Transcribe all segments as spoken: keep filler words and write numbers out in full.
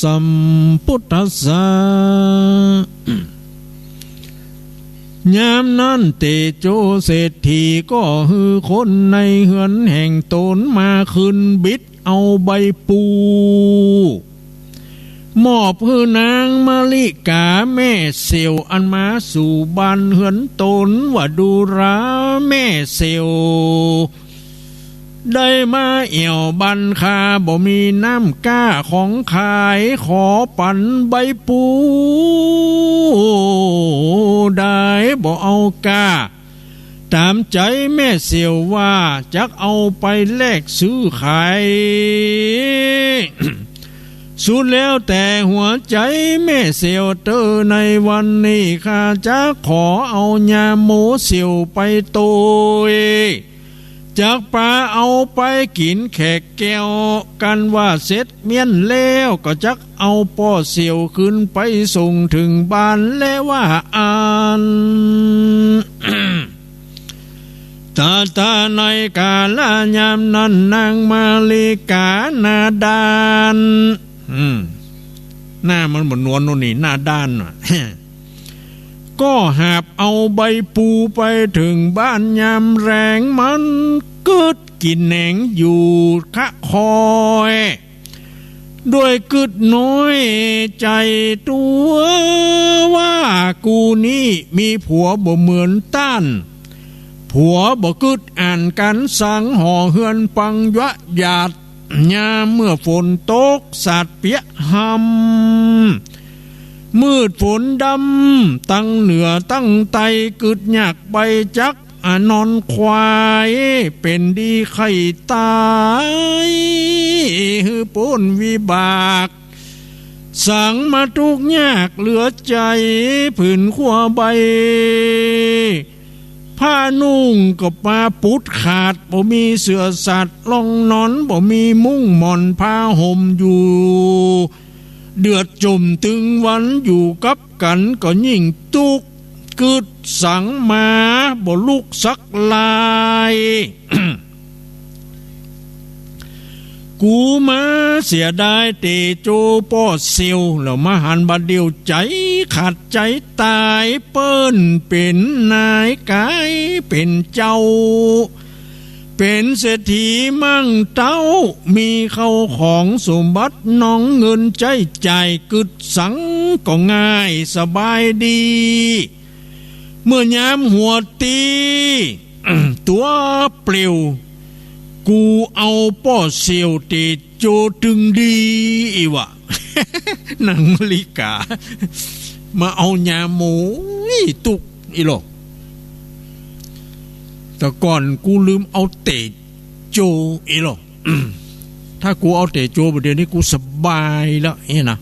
สัมพุทธัสสะ ยามนั้นเตโจเศรษฐีก็หื้อคนในเฮือนแห่งต๋นมาขึ้นบิดเอาใบปู มอบหื้อนางมะลิกาแม่เสี่ยวอันมาสู่บ้านเฮือนต๋นว่า ดูราแม่เสี่ยว ได้มาแอ่วบ้านข้าบ่มีน้ำก๊าของขาย ขอปันใบปู ได้บ่เอาก๊า ต๋ามใจ๋แม่เสี่ยวว่าจักเอาไปแลกซื้อขาย สุดแล้วแต่หัวใจ๋แม่เสี่ยวเต๊อะ ในวันนี้ข้าจักขอเอายาโมเสี่ยวไปตวย จักปาเอาไปกิ๋นแขกแก้ว กันว่าเสร็จเมี้ยนแล้วก็จักเอาป้อเสี่ยวขึ้นไปส่งเถิงบ้านแลว่าอั้น ตาตาในกาละยามนั้นนางมะลิกาหน้าด้าน อืม หน้ามันบ่นวลโน่นนี่ หน้าด้านน่ะ ก็หาบเอาใบปูไปเถิงบ้านยามแลง มันกึ๊ดกินแหนงอยู่คะคอย ด้วยกึ๊ดน้อยใจ๋ตั๋วว่า กูนี้มีผัวบ่เหมือนต้าน ผัวบ่กึ๊ดอ่านก๋านสัง ห่อเฮือนปังยะหยาด ยามเมื่อฝนตกสาดเปียะหำ มืดฝนดำตังเหนือตังใต้ กึ๊ดยากใบ้จักอะนอนควาย เป๋นดีใค่ต๋ายหื้อป๊นวิบาก สังมาตุ๊กยากเหลือใจ๋ ผืนครัวใบ้ ผ้านุ่งก็ปาปุดขาด บ่มีเสื่อสัดรองนอน บ่มีมุ้งหมอนผ้าห่มอยู่ เดือดจ่มตึงวัน อยู่กับกั๋นก็ยิ่งตุ๊กข์ กึ๊ดสังมาบ่ลุกสักลาย กูมาเสียดายเตโจป้อเสี่ยว แล้วมาหันบัดเดี่ยวใจ๋ขาดใจ๋ต๋าย เปิ้นเป๋นนายก๋ายเป๋นเจ้า เป๋นเศรษฐีมั่งเต๊า มีเข้าของสมบัตินองเงินใจ๊จ่าย กึ๊ดสังก็ง่ายสบายดี เมื่อยามหัวตี้ ตั๋วเปลี่ยว กูเอาป้อเสี่ยวเตโจตึงดี อีหว่า นางมะลิกา มาเอายาโม อี้ ตุ๊กข์ อี้หลอ แต่ก่อนกูลืมเอาเตโจ อี้หลอ ถ้ากูเอาเตโจ บ่าเดี่ยวนี้กูสบายแล้ว อี้นะ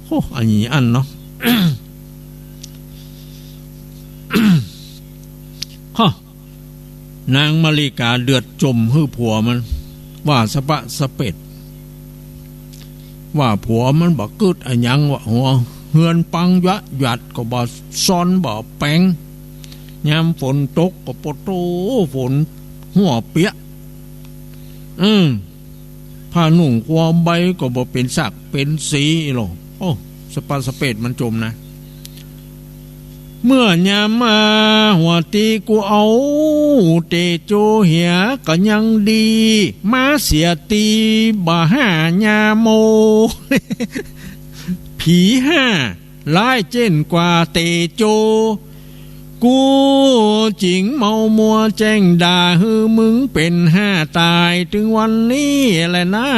โอ้ อันนี้อั้นเนาะ ฮะ นางมะลิกาเดือดจ่มหื้อผัวมัน ว่าสะปะสะเปด ว่าผัวมันบ่กึ๊ดอะหยัง ว่าหัวเฮือนปังยะหยาดก็บ่ซ้อนบ่แป๋ง ยามฝนตกก็ปะโต้ฝนหัวเปียะ อืม ผ้านุ่งครัวใบ้ก็บ่เป๋นสักเป๋นสีหรอก โอ้ สะปะสะเปดมันจ่มนะ เมื่อยามมาหัวตี้กูเอาเตโจเหียก็ยังดี มาเสียตี้บ่าห้ายาโม ผีห้า ร้ายเจ้นกว่าเตโจ กูจึงเมามัวแจ้งด่า หื้อมึงเป๋นห้าต๋ายตึงวันนี้แหละนา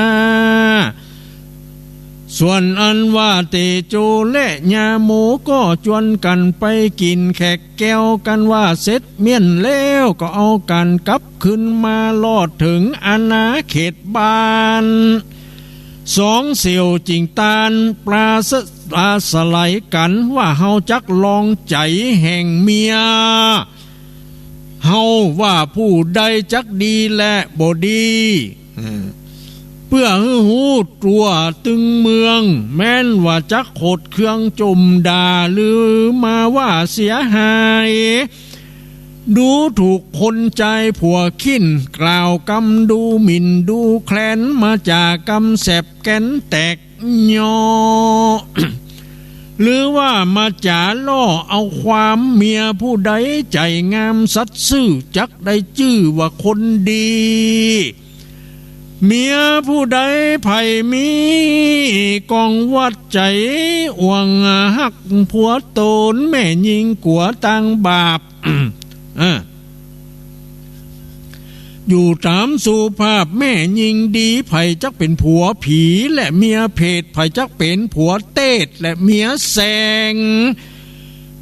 ส่วนอันว่าเตโจและยาโมก็จวนกั๋นไปกิ๋นแขกแก้วกั๋นว่าเสร็จเมี้ยนแล้ว ก็เอากั๋นกลับขึ้นมาลอดเถิงอาณาเขตบ้าน สองเสี่ยวจึงตานปราศ ปราศรัยกั๋นว่า เฮาจักลองใจ๋แห่งเมียเฮาว่าผู้ใดจักดีและบ่ดี เออ เปื้อหื้อฮู้ตั๋วตึงเมือง แม้นว่าจักขดเคืองจ่มด่า หรือมาว่าเสียหาย ดูถูกคนใจ๋ผัวขี้น กล่าวกำดูหมิ่นดูแคลน มาจ๋ากำแสบแก้นแตก ย่อ หรือว่ามาจ๋าล่อเอาความ เมียผู้ใดใจ๋งามสัตย์ซื่อ จักได้จื้อว่าคนดี เมียผู้ใดใผมี กองวัดใจ๋อ่วงฮักผัวต๋น แม่ญิงกั๋วตางบาป เออ อยู่ต๋ามสุภาพแม่ญิงดี ใผจักเป๋นผัวผี และเมียเผต ใผจักเป๋นผัวเตศ และเมียแสง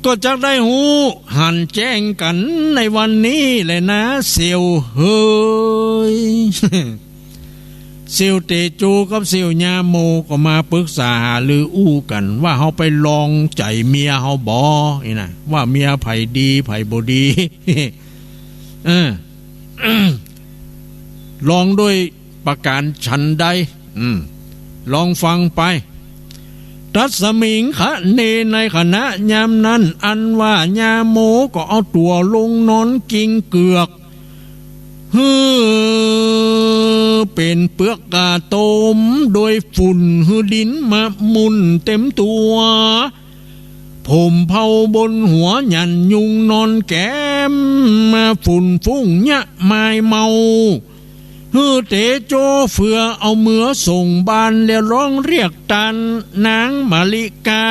ก็จักได้ฮู้หันแจ้งกั๋นในวันนี้แหละนะ เสี่ยวเหย เสี่ยวเตโจกับเสี่ยวญาโมก็มาปึกษาหารืออู้กั๋นว่า เฮาไปลองใจ๋เมียเฮาบ่ นี่นะ ว่าเมียใผดีใผบ่ดี เออ ลองด้วยประก๋านฉันใด อืม ลองฟังไป ตัสมิงคะเน ในขณะยามนั้น อันว่าญาโมก็เอาตั๋วลงนอนกิ้งเกือก หื้อเป๋นเปือกกาต้มโดยฝุ่น หื้อดินมามุ่นเต๋มตั๋ว ผมเผ่าบนหัวหยันยุงนอนแกม มาฝุ่นฟุ้งเยียะมายเมา หื้อเตโจเฟือเอาเมือส่งบ้าน แล้วร้องเรียกต้านนางมาริกา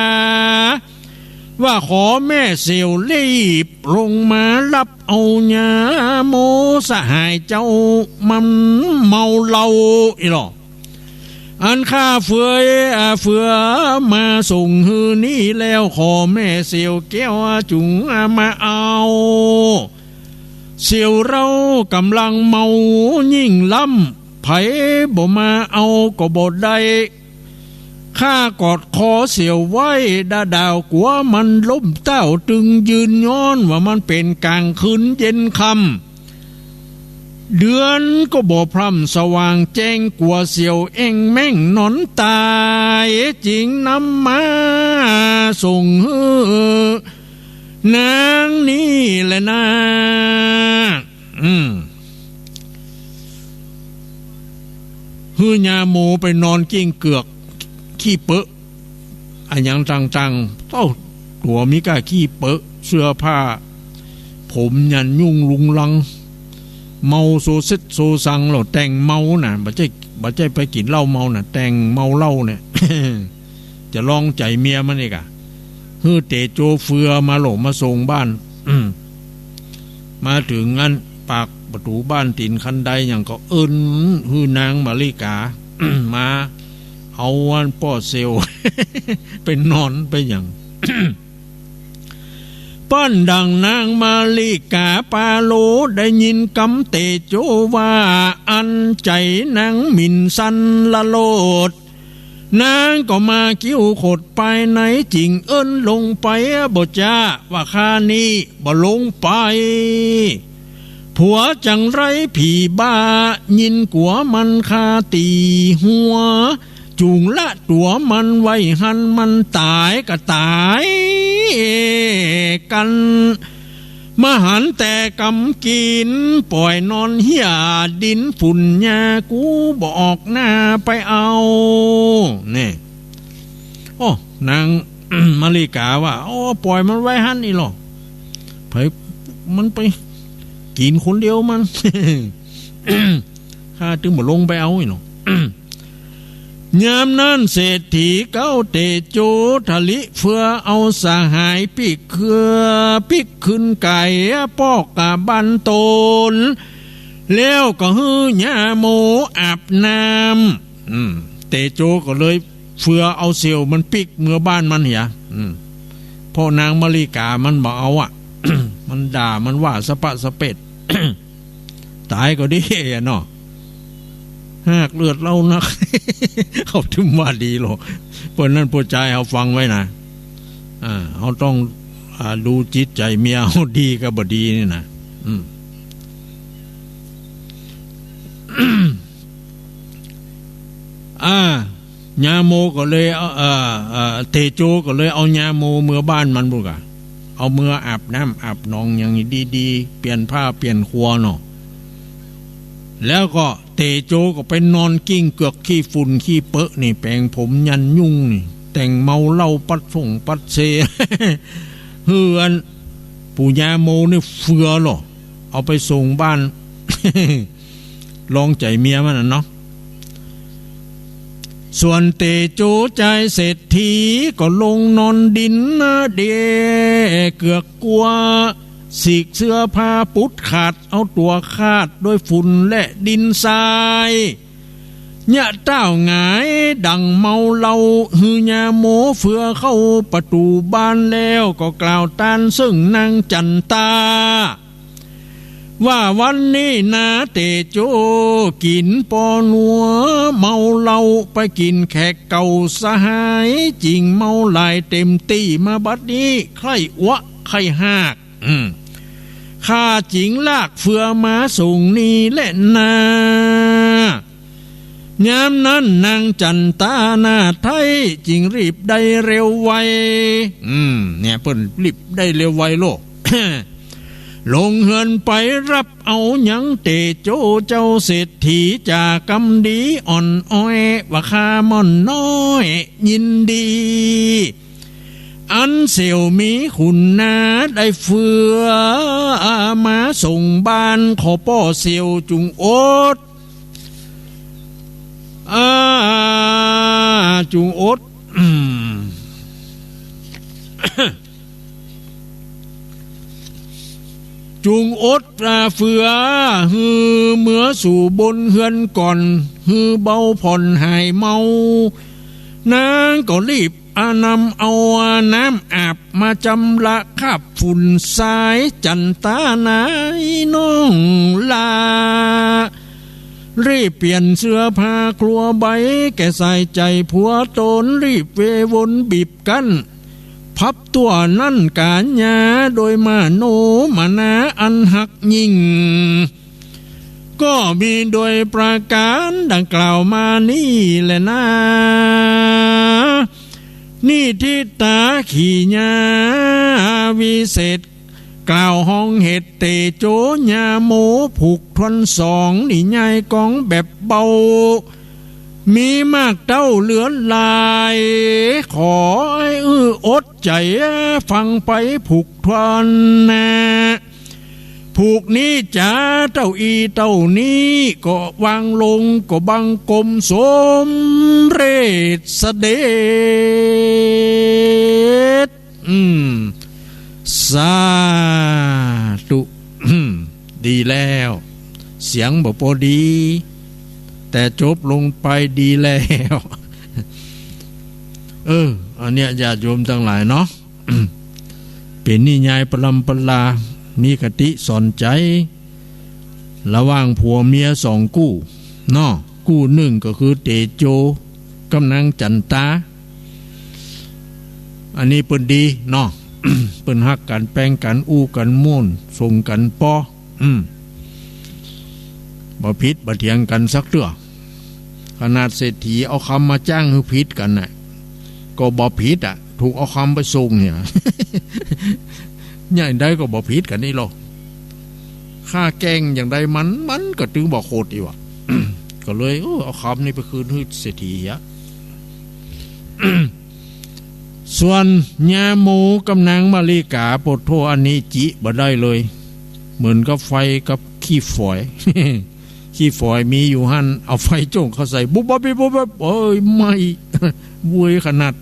ว่าขอแม่เสี่ยวรีบลงมาฮับเอาญาโมสหายเจ้า มันเมาเหล้าอี้หล่อ อันข้าเฟือ อ่า เฟือมาส่งหื้อนี้แล้ว ขอแม่เสี่ยวแก้วจุ่ง อ่า มาเอา เสี่ยวเฮาก่ำลังเมายิ่งล้ำ ใผบ่มาเอาก็บ่ได้ ข้ากอดคอเสี่ยวไว้ ดาดาวกั๋วมันล้มเต้าตึงยืน ย้อนว่ามันเป๋นก๋างคืนเย็นค่ำ เดือนก็บ่พร่ำสว่างแจ้ง กั๋วเสี่ยวแอ่งแม่งนอนต๋าย จึงนำมาส่งหื้อนางนี้แหละนา อืม หื้อญาโมไปนอนกิ้งเกือกขี้เปอะ อะหยังต่างๆ เต้าตั๋วมีก้าขี้เปอะ เสื้อผ้า ผมหยันยุงลุงลัง เมาโซเซ็ดโซซัง แล้วแต่งเมาน่ะ บ่ใจ้ บ่ใจ้ไปกิ๋นเหล้าเมาน่ะ แต่งเมาเหล้าเนี่ย จะลองใจ๋เมียมันอีกอะ หื้อเตโจเฟือมาโหล่มาส่งบ้าน อืม มาเถิงอั้น ปากประตู๋บ้านตี๋นคันไดหยังก็เอิ้นหื้อนางมาริกา มา เอาอันป้อเสี่ยว ไปนอนไปหยัง ป้อนดังนางมาริกาปาโล ได้ยินกำเตโจว่าอั้น ใจ๋นางหมิ่นสันละโลด นางก็มาคิ้วขดภายใน จึงเอิ้นลงไปบ่จ้า ว่าข้านี้บ่ลงไป ผัวจังไรผีบ้า ยินกั๋วมันคาตี๋หัว จุ่งละตั๋วมันไว้หั้น มันต๋ายก็ต๋ายกั๋น มาหันแต่กำกิ๋น ป่อยนอนเฮี้ยดินฝุ่นยา กูบ่ออกหน้าไปเอา นี่ โอ้ นางมาริกาว่า โอ้ ป่อยมันไว้หั้นอี้หล่อ ใผมันไปกิ๋นคนเดียวมัน ข้าจึงบ่ลงไปเอาอี้หล่อ ยามนั้นเศรษฐีเก๊าเตโจทะลิเฟือเอาสหายปิ๊กเคือปิ๊กขึ้นไก๋ปอกกาบันต๋น แล้วก็หื้อญาโมอาบน้ำ อืม เตโจก็เลยเฟือเอาเสี่ยวมันปิ๊กเมือบ้านมันเหีย อืม เพราะนางมาริกามันบ่เอาอะ มันด่ามันว่าสะปะสะเปด ต๋ายก็ดีอะเนาะ หากเลือดเล่านัก เขาถึงว่าดีหล่อ เพราะนั้นผู้จายเฮาฟังไว้นะ อ่า เฮาต้อง อ่า ดูจิตใจ๋เมียเฮาดีกับบ่ดีนี่นะ อืม อ่า ญาโมก็เลยเอา เอ่อ เอ่อ เตโจก็เลยเอาญาโมเมือบ้านมันบุกอะ เอาเมืออาบน้ำอาบหนองอย่างดีๆ เปลี่ยนผ้าเปลี่ยนครัวเนาะ แล้วก็เต๋โจก็ไปนอนกลิ้งเกือกขี้ฝุ่นขี้เปอะนี่ แป๋งผมยันต์ยุงนี่ แต่งเมาเหล้าปั๊ดส่งปั๊ดเซ หื้ออันปู่ญาโมนี่เฟือลอ เอาไปส่งบ้าน ลองใจ๋เมียมันน่ะเนาะ ส่วนเต๋โจจายเศรษฐีก็ลงนอนดินนะเด เกือกกัว ฉีกเสื้อผ้าปุดขาด เอาตั๋วคาดด้วยฝุ่นและดินทราย เยียะต้าวหงายดั่งเมาเหล้า หื้อญาโมเฟือเข้าประตู๋บ้านแล้ว ก็กล่าวตานเซิ่งนางจั๋นตา ว่าวันนี้นาเต๋โจ กิ๋นปอนัวเมาเหล้า ไปกิ๋นแขกเก่าสหาย จึงเมาหลายเต๋มตี้ มาบัดนี้ใค่อัวใค่ฮาก อืม ข้าจึงลากเฟือมาส่งนี่แหละนา ยามนั้นนางจั๋นตาหน้าไท้จึงรีบได้เร็วไว อืม เนี่ย เปิ้นรีบได้เร็วไวโลด ลงเฮือนไปฮับเอายังเต๋โจเจ้าเศรษฐี จ๋ากำดีอ่อนอ้อย ว่าข้าม่อนน้อยยินดี อันเสี่ยวมีขุนนาได้เฟือมาส่งบ้าน ขอป้อเสี่ยวจุ่งอด อ่า จุ่งอด อืม จุ่งอดปลาเฟือ หื้อเมือสู่บนเฮือนก่อน หื้อเบาผ่อนหายเมา นางก็รีบอานำเอาน้ำอาบมาจำระคราบฝุ่นทราย จั๋นตาหน้าน้องหล้า รีบเปลี่ยนเสื้อผ้าครัวใบ แก่ใส่ใจ๋ผัวต๋น รีบเววนบีบกั้น พับตั๋วนั่นก๋านยา โดยมโนมนาอันฮักยิ่ง ก็มีโดยประก๋านดังกล่าวมานี่แหละนา นี่ทิตาขีญาวิเศษ กล่าวฮ้องเหตุเต๋โจญาโม ผูกถ้วนสองนี่ยายกองแบบเบา มีมากเต้าเหลือหลาย ขอหื้ออดใจ๋ฟังไปผูกถ้วนนา ผูกนี้จ๋าเต้าอี้เต้านี้ ก็วางลงก็บังคมสมเร็จเสด็จ อืม สาธุ ดีแล้ว เสียงบ่ปอดี แต่จบลงไปดีแล้ว เออ อันเนี้ยญาติโยมตังหลายเนาะ เป๋นนิยายปรำปรา มีคติสอนใจ๋ ระหว่างผัวเมียสองกู้เนาะ กู้นึ่งก็คือเต๋โจกับนางจั๋นตา อันนี้เปิ้นดีเนาะ เปิ้นฮักกั๋นแปงกั๋นอู้กั๋นม่วนส่งกั๋นปอ อืม บ่ผิดบ่เถียงกั๋นสักเตื้อ ขนาดเศรษฐีเอาคำมาจ้างหื้อผิดกั๋นน่ะ ก็บ่ผิดอะ ถูกเอาคำไปส่งเนี่ย อย่างใดก็บ่ผิดกั๋นนี่ลอ ข้าแกล้งอย่างใดมัน มันก็ตึงบ่โขดอีกว่ะ ก็เลย เออ เอาคำนี่ไปคืนหื้อเศรษฐีอะ ส่วนญาโมกับนางมาริกา โปดโธ่ อันนี้จิบ่ได้เลย เหมือนกับไฟกับขี้ฝอย ขี้ฝอยมีอยู่หั้น เอาไฟโจ้งเข้าใส่ บุบบับบิบบุบบับ เอ้ย ไหม้ เว้ยขนาด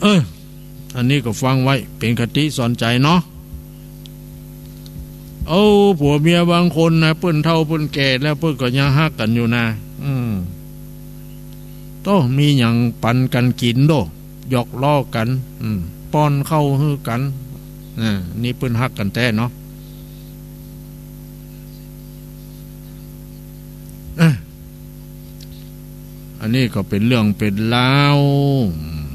เออ อันนี้ก็ฟังไว้ เป๋นคติสอนใจ๋เนาะ เอ้า ผัวเมียบางคนนะ เปิ้นเฒ่าเปิ้นแก่แล้ว เปิ้นก็ยังฮักกั๋นอยู่นะ อืม โต้ มีหยังปันกั๋นกิ๋นโด้ หยอกล้อกั๋น อืม ป้อนข้าวหื้อกั๋น อ่า นี่เปิ้นฮักกั๋นแต๊เนาะ อ่ะ อันนี้ก็เป๋นเรื่องเป๋นราว อืม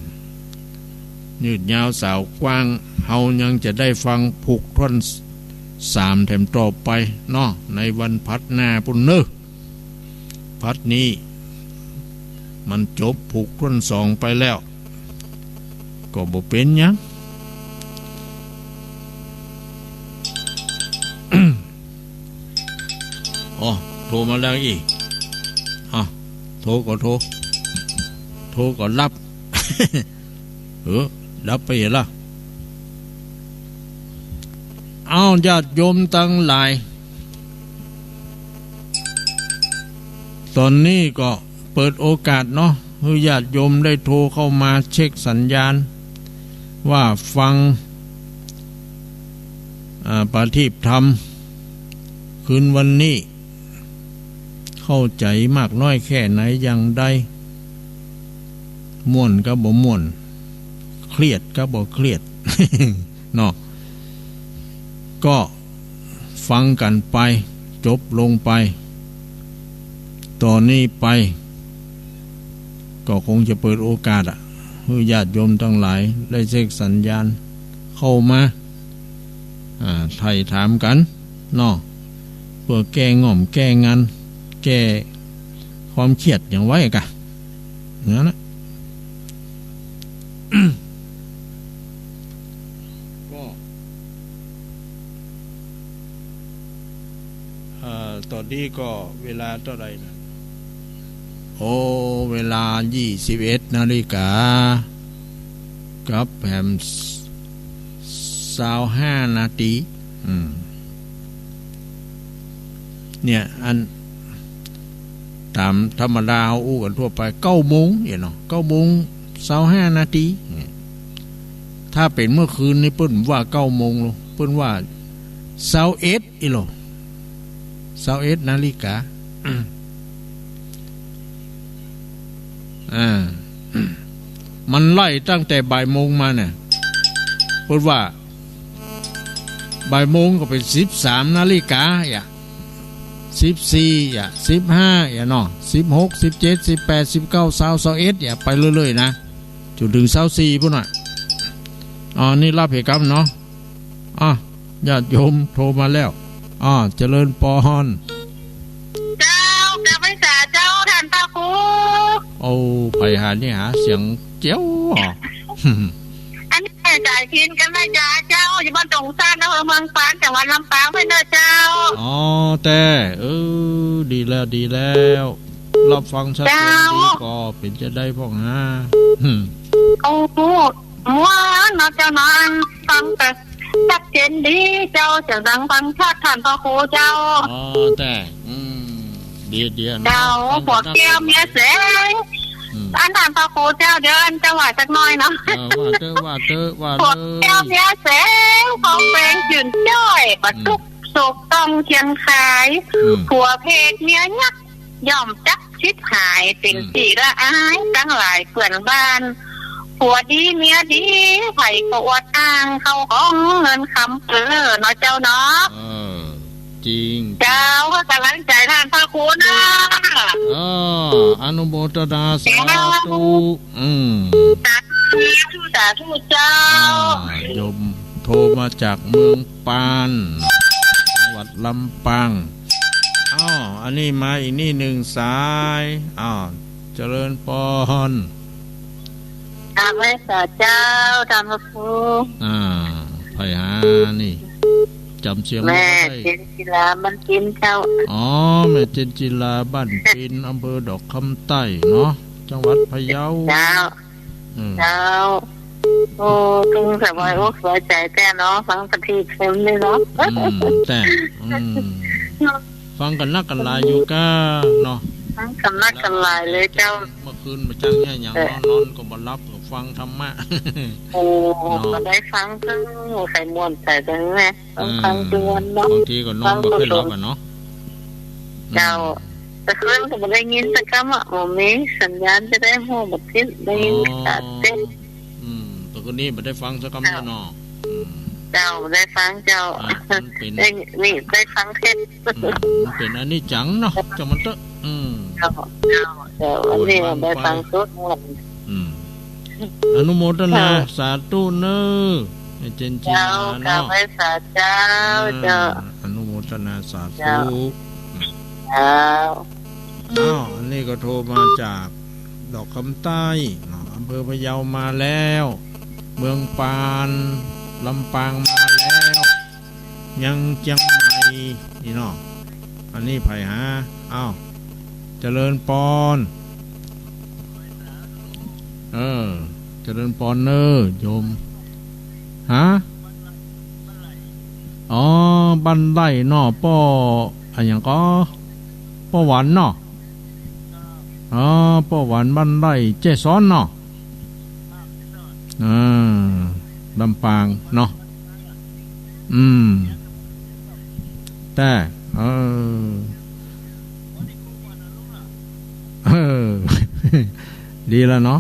ยืดยาวสาวกว้าง เฮายังจะได้ฟังผูกถ้วนสามแถมต่อไปเนาะ ในวันผัดหน้าปู้นเน่อ ผัดนี้มันจบผูกถ้วนสองไปแล้ว ก็บ่เป๋นหยัง อ้อ โทรมาแล้วอี้ อ้อ โทรก็โทร โทรก็รับ เออ ดับไปเหียละ อ้าว ญาติโยมตังหลาย ต๋อนนี้ก็เปิดโอกาสเนาะ หื้อญาติโยมได้โทรเข้ามาเช็คสัญญาณ ว่าฟัง อ่า ประทีปธรรม คืนวันนี้ เข้าใจ๋มากน้อยแค่ไหนอย่างใด ม่วนกับบ่ม่วน เครียดกับบ่เครียด เนาะ ก็ฟังกั๋นไป จบลงไป ต่อนี้ไป ก็คงจะเปิดโอกาสอะ หื้อญาติโยมตังหลายได้เช็คสัญญาณเข้ามา อ่า ไถ่ถามกั๋นเนาะ เปื้อแก้ง่อมแก้งัน แก้ความเครียดหยังไว้กะ อย่างนั้นนะ ก็ เอ่อ ต๋อนนี้ก็เวลาเต้าใดนะ โอ้ เวลายี่สิบเอ็ดนาฬิกา กับแหม ซาวห้านาที อืม เนี่ย อัน ต๋ามธรรมดาเฮาอู้กั๋นทั่วไป เก้าโมงเนี่ยเนาะ เก้าโมงซาวห้านาทีเนี่ย ถ้าเป๋นเมื่อคืนนี้เปิ้นว่าเก้าโมงลอ เปิ้นว่าซาวเอ็ดอี้ลอ ซาวเอ็ดนาฬิกา อ่า มันไล่ตั้งแต่บ่ายโมงมาเนี่ย เปิ้นว่า บ่ายโมงก็เป๋นสิบสามนาฬิกา อย่า สิบสี่ อย่า สิบห้า อย่าเนาะ สิบหก สิบเจ็ด สิบแปด สิบเก้า ซาว ซาวเอ็ด อย่า ไปเรื่อยๆ นะ จ๋นเถิงซาวสี่ปู้นน่ะ อ๋อ นี่ฮับเหียกำเนาะ อ่ะ ญาติโยมโทรมาแล้ว อ่า เจริญปอน เจ้า กราบไหว้สาเจ้า ต้านพระครู โอ้ ไปหานี่หาเสียงเจียวเหรอ อันนี้จ่ายพิณ กัญญาเจ้า อยู่บ้านตงซาน อำเภอเมืองปาน จังหวัดลำปางเปิ้นเน่อเจ้า อ๋อ แต่ เออ ดีแล้ว ดีแล้ว ฮับฟังชัดเจนดี เจ้า ก็เป๋นจะได้พ่องหา โอ้ ม่วนเนาะเจ้าเนาะ ฟังก็ชัดเจนดีเจ้า เสียงดังฟังชัด ต้านพระครูเจ้า อ๋อ แต่ อืม ดี ดีเนาะ เจ้า ฟังก็ ผัวแก้วเมียแสง อืม อันต้านพระครูเจ้า เดี๋ยวอันจะว่าสักหน่อยเนาะ เออ ว่าเต๊อะ ว่าเต๊อะ ว่าเลย ผัวแก้วเมียแสง ของแปงจื่นจ้อย อืม บ่ตุ๊กข์โศกต้องเคียงคาย อืม ผัวเพศเมียยักษ์ ย่อมจักฉิบหาย เป๋น อืม ตี้ละอายตังหลายเปื้อนบ้าน ผัวดีเมียดี ใผก็อวดอ้าง เข้าของเงินคำเปิ้นเน่อเนาะเจ้าเนาะ เออ จริง เจ้า ก็กำลังใจ๋ต้านพระครูนะ เออ อนุโมทนาสาธุ เจ้า อืม สาธุ สาธุเจ้า อ่า โยมโทรมาจากเมืองปาน จังหวัดลำปาง อ้าว อันนี้มาอีกนี่นึ่งสาย อ้าว เจริญปอน กราบไหว้สาเจ้า ต้านพระครู อ่า ใผหานี่ จ๋ำเสียง แม่ บ่ได้ เจนจิลา บ้านปินเจ้า อ๋อ แม่เจนจิลา บ้านปิน อำเภอดอกคำใต้เนาะ จังหวัดพะเยา เจ้า อืม เจ้า โอ้ ตึงสบายอกสบายใจ๋แต๊เนาะ ฟังประทีปธรรมนี่เนาะ อืม แต่ อืม ฟังกั๋นนักกั๋นหลายอยู่ก้าเนาะ ฟังกั๋นนักกั๋นหลายเลยเจ้า เมื่อคืนบ่จักเยียะหยัง เออ นอน นอนก็บ่หลับ ก็ฟังธรรมะ โอ้ เนาะ ก็ได้ฟังตึงใส่ม่วนใจ๋ตึงไง ฟัง อืม ตึงวันเนาะ บางทีก็นอนบ่ค่อยหลับอะเนาะ เจ้า อืม แต่คืนก็บ่ได้ยินสักกำอะ บ่มีสัญญาณจะได้ฮู้ บ่ติด ได้ยิน อ๋อ แต่เต้น อืม แต่คืนนี้บ่ได้ฟังสักกำ เจ้า เนาะ อืม เจ้า บ่ได้ฟังเจ้า อ่ะ มันเป๋น ได้ นี่ ได้ฟังเทศน์ อืม มันเป๋นอนิจจังเนาะ จ้างมันเต๊อะ อืม เจ้า เจ้า เจ้า อันนี้ วันๆ ได้ฟัง ไป สวดมนต์ อืม อนุโมทนา เจ้า สาธุเน่อ แม่เจนจิลา เจ้า เนาะ กราบไหว้สาเจ้า อ่า เจ้า อนุโมทนาสาธุ เจ้า เจ้า อ้าว อันนี้ก็โทรมาจากดอกคำใต้เนาะ อำเภอพะเยามาแล้ว เมืองปาน ลำปางมาแล้ว ยังเจียงใหม่นี่เนาะ อันนี้ใผหา อ้าว เจริญปอน เออ เจริญปอนเน่อโยม ฮะ อ๋อ บ้านไร่เนาะ ป้อ อะหยังก่อ ป้อหวันเนาะ อ๋อ ป้อหวันบ้านไร่ แจ้ซ้อนเนาะ อ่า ลำปางเนาะ อืม แต่ เออ เออ ดีแล้วเนาะ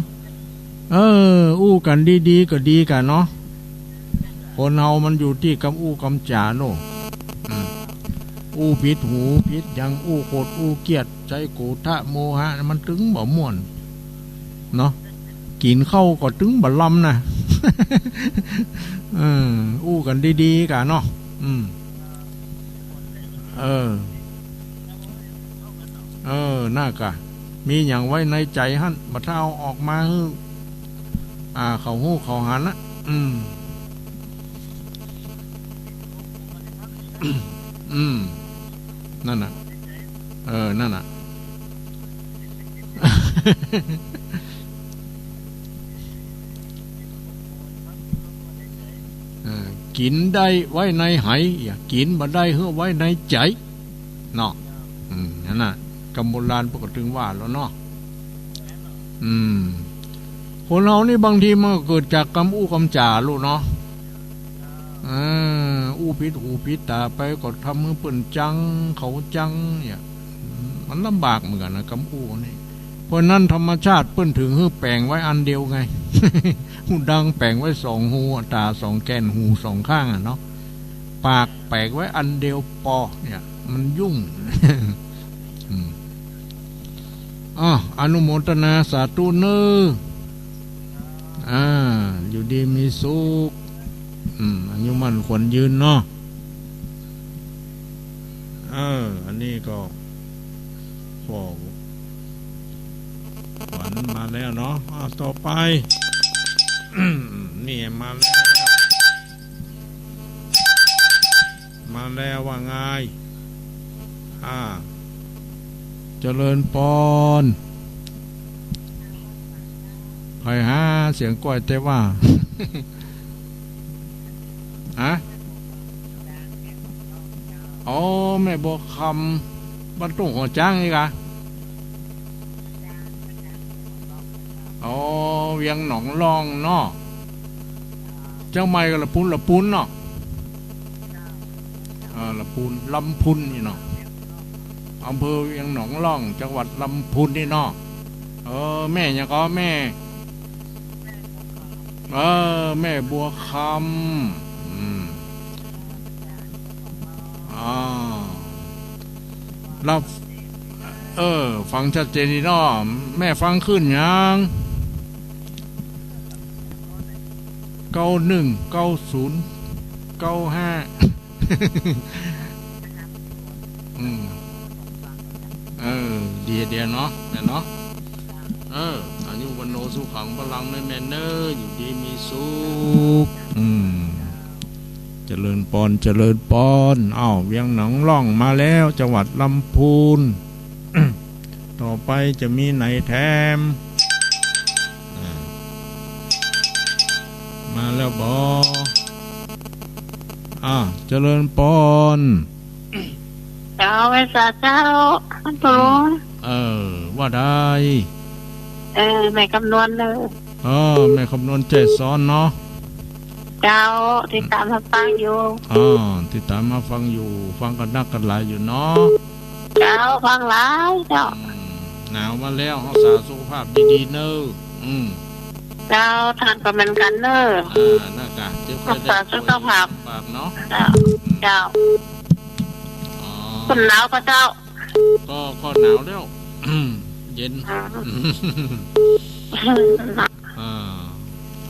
เออ อู้กั๋นดีๆ ก็ดีกั๋นเนาะ คนเฮามันอยู่ตี้กำอู้กำจ๋าโน่น อืม อู้ผิดหูผิดหยัง อู้โขดอู้เคียด ใจ๊โกธะโมหะ มันตึงบ่ม่วน เนาะ กิ๋นข้าวก็ตึงบ่ลำนะ เออ อู้กั๋นดีๆ ก่าเนาะ อืม เออ เออ น่ากะ มีหยังไว้ในใจ๋หั้น บ่ถ้าเอาออกมาหื้อ อ่า เขาฮู้เขาหันนะ อืม อืม นั่นน่ะ เออ นั่นน่ะ เออ กิ๋นได้ไว้ในไห อย่ากิ๋นบ่ได้หื้อไว้ในใจ๋ เนาะ อืม นั่นน่ะ กำโบราณเปิ้นก็ตึงว่าแล้วเนาะ อืม คนเฮานี่บางทีมันก็เกิดจากกำอู้กำจ๋าลูกเนาะ เออ อู้ผิดหูผิดต๋าไปก็ทำหื้อเปิ้นจัง เขาจัง เนี่ย มันลำบากเหมือนกั๋นนะ กำอู้นี่ เพราะนั้นธรรมชาติเปิ้นถึงหื้อแป๋งไว้อันเดียวไง หูดังแป๋งไว้สองหู ต๋าสองแก้น หูสองข้างอะเนาะ ปากแป๋งไว้อันเดียวปอ เนี่ย มันยุ่ง อืม อ้าว อนุโมทนาสาธุเน่อ อ่า อยู่ดีมีสุข อืม อายุมั่นขวัญยืนเนาะ เออ อันนี้ก็ ป้อหวันมาแล้วเนาะ อ้าว ต่อไป นี่มาแล้ว มาแล้วว่าไง อ่า เจริญปอน ใผหาเสียงก้อยแต่ว่า ฮะ อ๋อ แม่บัวคำ บ้านทุ่งหัวจ๊างนี่กะ อ๋อ เวียงหนองล่องเนาะ เจียงใหม่ก็ละปูน ละปูนเนาะ เออ ละปูน ลำพูนนี่เนาะ อำเภอเวียงหนองล่อง จังหวัดลำพูนนี่เนาะ เออ แม่หยังก่อ แม่ เออ แม่บัวคำ อืม อ่า รับ เออ ฟังชัดเจนดีเนาะ แม่ฟังขึ้นยัง เก้าหนึ่ง เก้าศูนย์ เก้าห้า อืม เออ ดีเดียวเนาะ แม่เนาะ เออ อายุวัณโณสุขังพลังเน่อแม่เน่อ อยู่ดีมีสุข อืม เจริญปอน เจริญปอน อ้าว เวียงหนองล่องมาแล้ว จังหวัดลำพูน ต่อไปจะมีไหนแถม อ่า มาแล้วบ่ อ่า เจริญปอน เจ้า ไหว้สาเจ้า ท่านผู้หลวง เออ ว่าได้ เออ แม่คำนวณเน่อ เออ แม่คำนวณแจ้ซ้อนเนาะ เจ้า ติดต๋ามมาฟังอยู่ อ๋อ ติดต๋ามมาฟังอยู่ ฟังกั๋นนักกั๋นหลายอยู่เนาะ เจ้า ฟังหลายเจ้า อืม หนาวมาแล้ว รักษาสุขภาพดีๆ เน่อ อืม เจ้า ต้านก็เหมือนกั๋นเน่อ อ่า น่ากะ เจ็บไข้ได้ป่วย รักษาสุขภาพ ลำบากเนาะ เจ้า เจ้า อ๋อ คนหนาวก็เจ้า ก็ ก็หนาวแล้ว เย็น อืม อ่า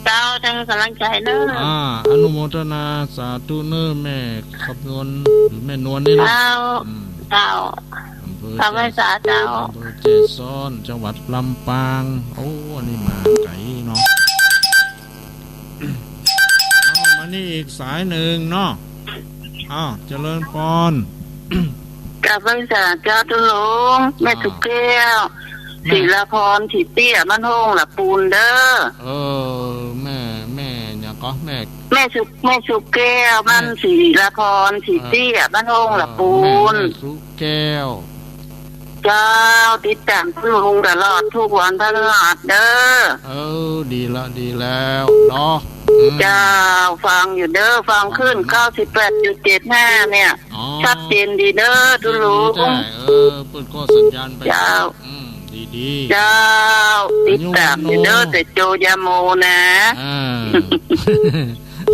เจ้า เจ้าหื้อกำลังใจ๋เน่อ อ่า อนุโมทนาสาธุเน่อ แม่คำนวณ หรือแม่นวลนี่นะ เจ้า อืม เจ้า อำเภอ เจ้า แจ้ ไหว้สาเจ้า อำเภอแจ้ซ้อน จังหวัดลำปาง โอ้ อันนี้มาไก๋เนาะ เอามานี่อีกสายหนึ่งเนาะ อ้าว เจริญปอน กราบไหว้สาเจ้าตุ๊ลุง แม่ อ่า สุแก้ว แม่ ศิลาพร ศรีเตี้ย บ้านห้องหละปูนเด้อ เออ แม่ แม่หยังก็ แม่ แม่สุ แม่สุแก้ว บ้าน แม่ ศิลาพร ศรีเตี้ย เออ บ้านห้องหละปูน แม่ แม่สุแก้ว เจ้า ติดต๋ามตุ๊ลุงตลอดกู้วันพฤหัสเด้อ เออ ดีละ ดีแล้วเนาะ อืม เจ้า ฟังอยู่เด้อ ฟังคลื่น ฟังเนาะ เก้าสิบแปดจุดเจ็ดห้า เนี่ย อ๋อ ชัดเจนดีเด้อ ตุ๊ลุง ชัดเจนดีจ้ะ เออ เปิ้นก็สัญญาณไป เจ้า อืม ดีๆ เจ้า ติดต๋ามอยู่เด้อ อายุวันโน แต่โจยาโมนะ อ่า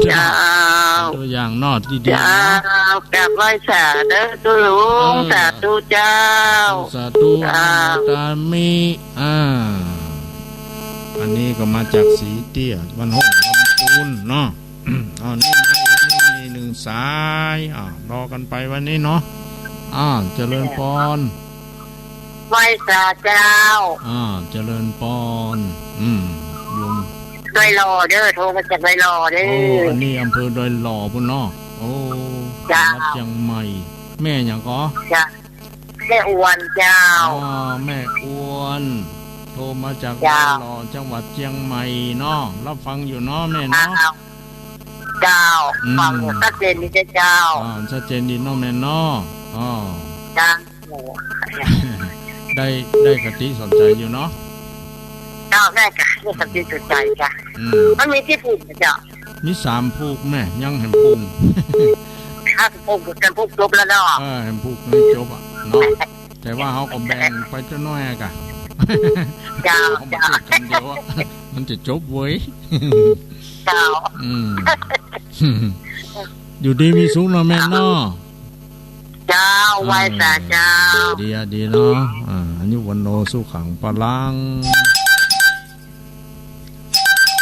เจ้า เจ้า ตัวอย่างเนาะ ดีๆ เจ้า เนาะ กราบไหว้สาเด้อตุ๊ลุง เออ สาธุเจ้า สาธุ เจ้า อนุโมทามิ อ่า อันนี้ก็มาจากศรีเตี้ย บ้านห้องลำปูนเนาะ อ้าว นี่มาอีก นี่หนึ่งสาย อ้าว รอกั๋นไปวันนี้เนาะ อ้าว เจริญปอน ไหว้สาเจ้า อ้าว เจริญปอน อืม โยม ดอยหล่อเด้อ โทรมาจากดอยหล่อเด้อ โอ้ อันนี้อำเภอดอยหล่อปู้นเนาะ โอ้ เจ้า จังหวัดเจียงใหม่ แม่หยังก็ เจ้า แม่อวนเจ้า อ๋อ แม่อวน โทรมาจาก เจ้า ดอยหล่อ จังหวัดเจียงใหม่เนาะ รับฟังอยู่เนาะแม่เนาะ เจ้า เจ้า อืม ฟังชัดเจนดีเจ้า อ่า ชัดเจนดีเนาะแม่เนาะ อ๋อ เจ้า ได้ ได้คติสอนใจอยู่เนาะ เจ้า ได้ค่ะ ได้คติสอนใจจ้ะ อืม มันมีตี้ผูกเจ้า มีสามผูกแม่ ยังแหมผูก ห้าผูก กั๋นผูกจบแล้วเนาะ เออ แหมผูกนี่จบอะเนาะ แต่ว่าเฮาก็แบ่งไปจักหน้อยอะกะ เจ้า เอามาเทศน์กำเดียวอะ มันจะจบเว้ย เจ้า อืม อยู่ดีมีสุขเนาะแม่เนาะ เจ้า เออ ไหว้สาเจ้า ดีอะ ดีเนาะ อ่า อายุวัณโณ สุขัง พลัง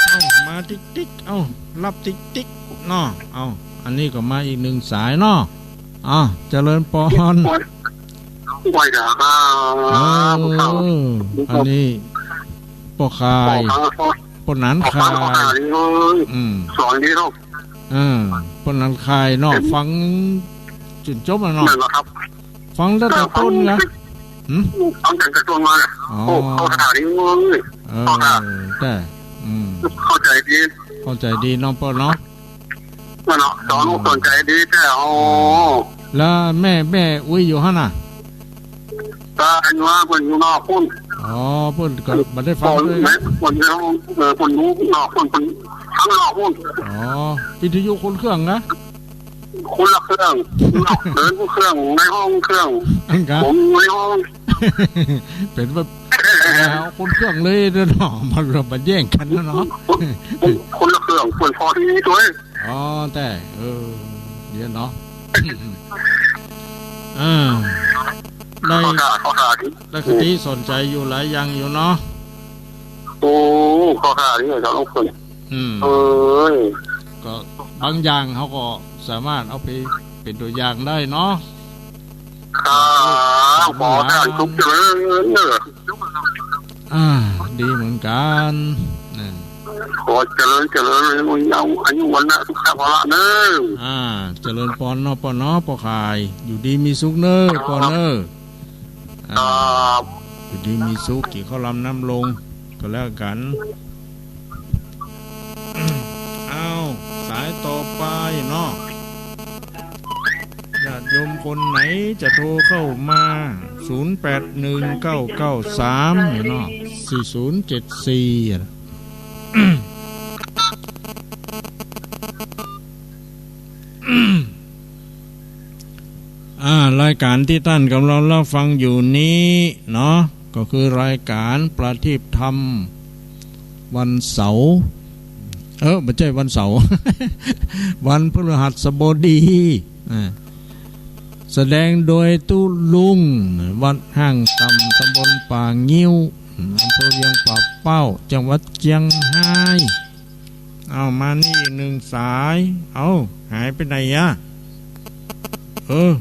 เอ้า มาติ๊กติ๊ก เอ้า รับติ๊กติ๊กเนาะ เอ้า อันนี้ก็มาอีกหนึ่งสายเนาะ อ่า เจริญปอน ไหว้สาครับ เออ อันนี้ป้อข่าย ป้อหนานข่าย อืม สอนดีเนาะ เออ ป้อหนานข่ายเนาะ ฟังจ๋นจบอะเนาะ นั่นแหละครับ ฟังตั้งแต่ต้นนะ หืม ฟังตั้งแต่ต้นมา อ๋อ โอ้ เข้าท่าดีเว้ย เออ เข้าท่า แต่ อืม เข้าใจดี เข้าใจดีเนาะป้อเนาะ นั่นเนาะ สอนอกสอนใจดีแท้ โอ้ แล้วแม่ แม่อุ๊ยอยู่หั้นน่ะ ก็อันว่าเปิ้นอยู่นอกปู้น อ๋อ เปิ้นก็บ่ได้ฟังด้วย เปิ้นอยู่ห้อง เออ เปิ้นอยู่นอกปู้น เปิ้นข้างนอกปู้น อ๋อ วิทยุคนเครื่องนะ คนละเครื่อง นอกเดินเครื่อง ในห้องเครื่อง อันกะ ผมในห้อง เป๋นแบบ เอาคนเครื่องเลยเนาะ มันก็มาแย่งกั๋นนะเนาะ คน คนละเครื่อง เปิ้นพอดีตวย อ๋อ แต่ เออ เดี๋ยวเนาะ อ่า ได้ เข้าท่า เข้าท่าดี ได้คติสอนใจอยู่หลายอย่างอยู่เนาะ โอ้ เข้าท่าดีอาจ๋ารย์หลวงปู่ อืม เอ้ย ก็บางอย่างเฮาก็สามารถเอาไปเป๋นตั๋วอย่างได้เนาะ ครับ ขอท่านสุขเจริญเด้อ อ่า ดีเหมือนกั๋น นะ ขอเจริญ เจริญ เอาอายุวัณณะสุขะพละเด้อ อ่า เจริญปอนเนาะป้อเนาะ ป้อข่าย อยู่ดีมีสุขเน้อ ครับ ป้อเน้อ อ่า ครับ อยู่ดีมีสุข กิ๋นข้าวลำน้ำลงก็แล้วกั๋น อ้าว สายต่อไปเนาะ ญาติโยมคนไหนจะโทรเข้ามา ศูนย์แปดหนึ่งเก้าเก้าสาม เนี่ยเนาะ สี่ศูนย์เจ็ดสี่ อะ อ่า รายก๋านตี้ต้านก่ำลังฮับฟังอยู่นี้เนาะ ก็คือรายก๋านประทีปธรรม วันเสาร์ เออ บ่ใจ้วันเสาร์ วันพฤหัสบดี อ่า แสดงโดยตุ๊ลุง วัดห้างต่ำ ตำบลป่างิ้ว อำเภอเวียงป่าเป้า จังหวัดเจียงฮาย เอามานี่อีกหนึ่งสาย เอา หายไปไหนอะ เออ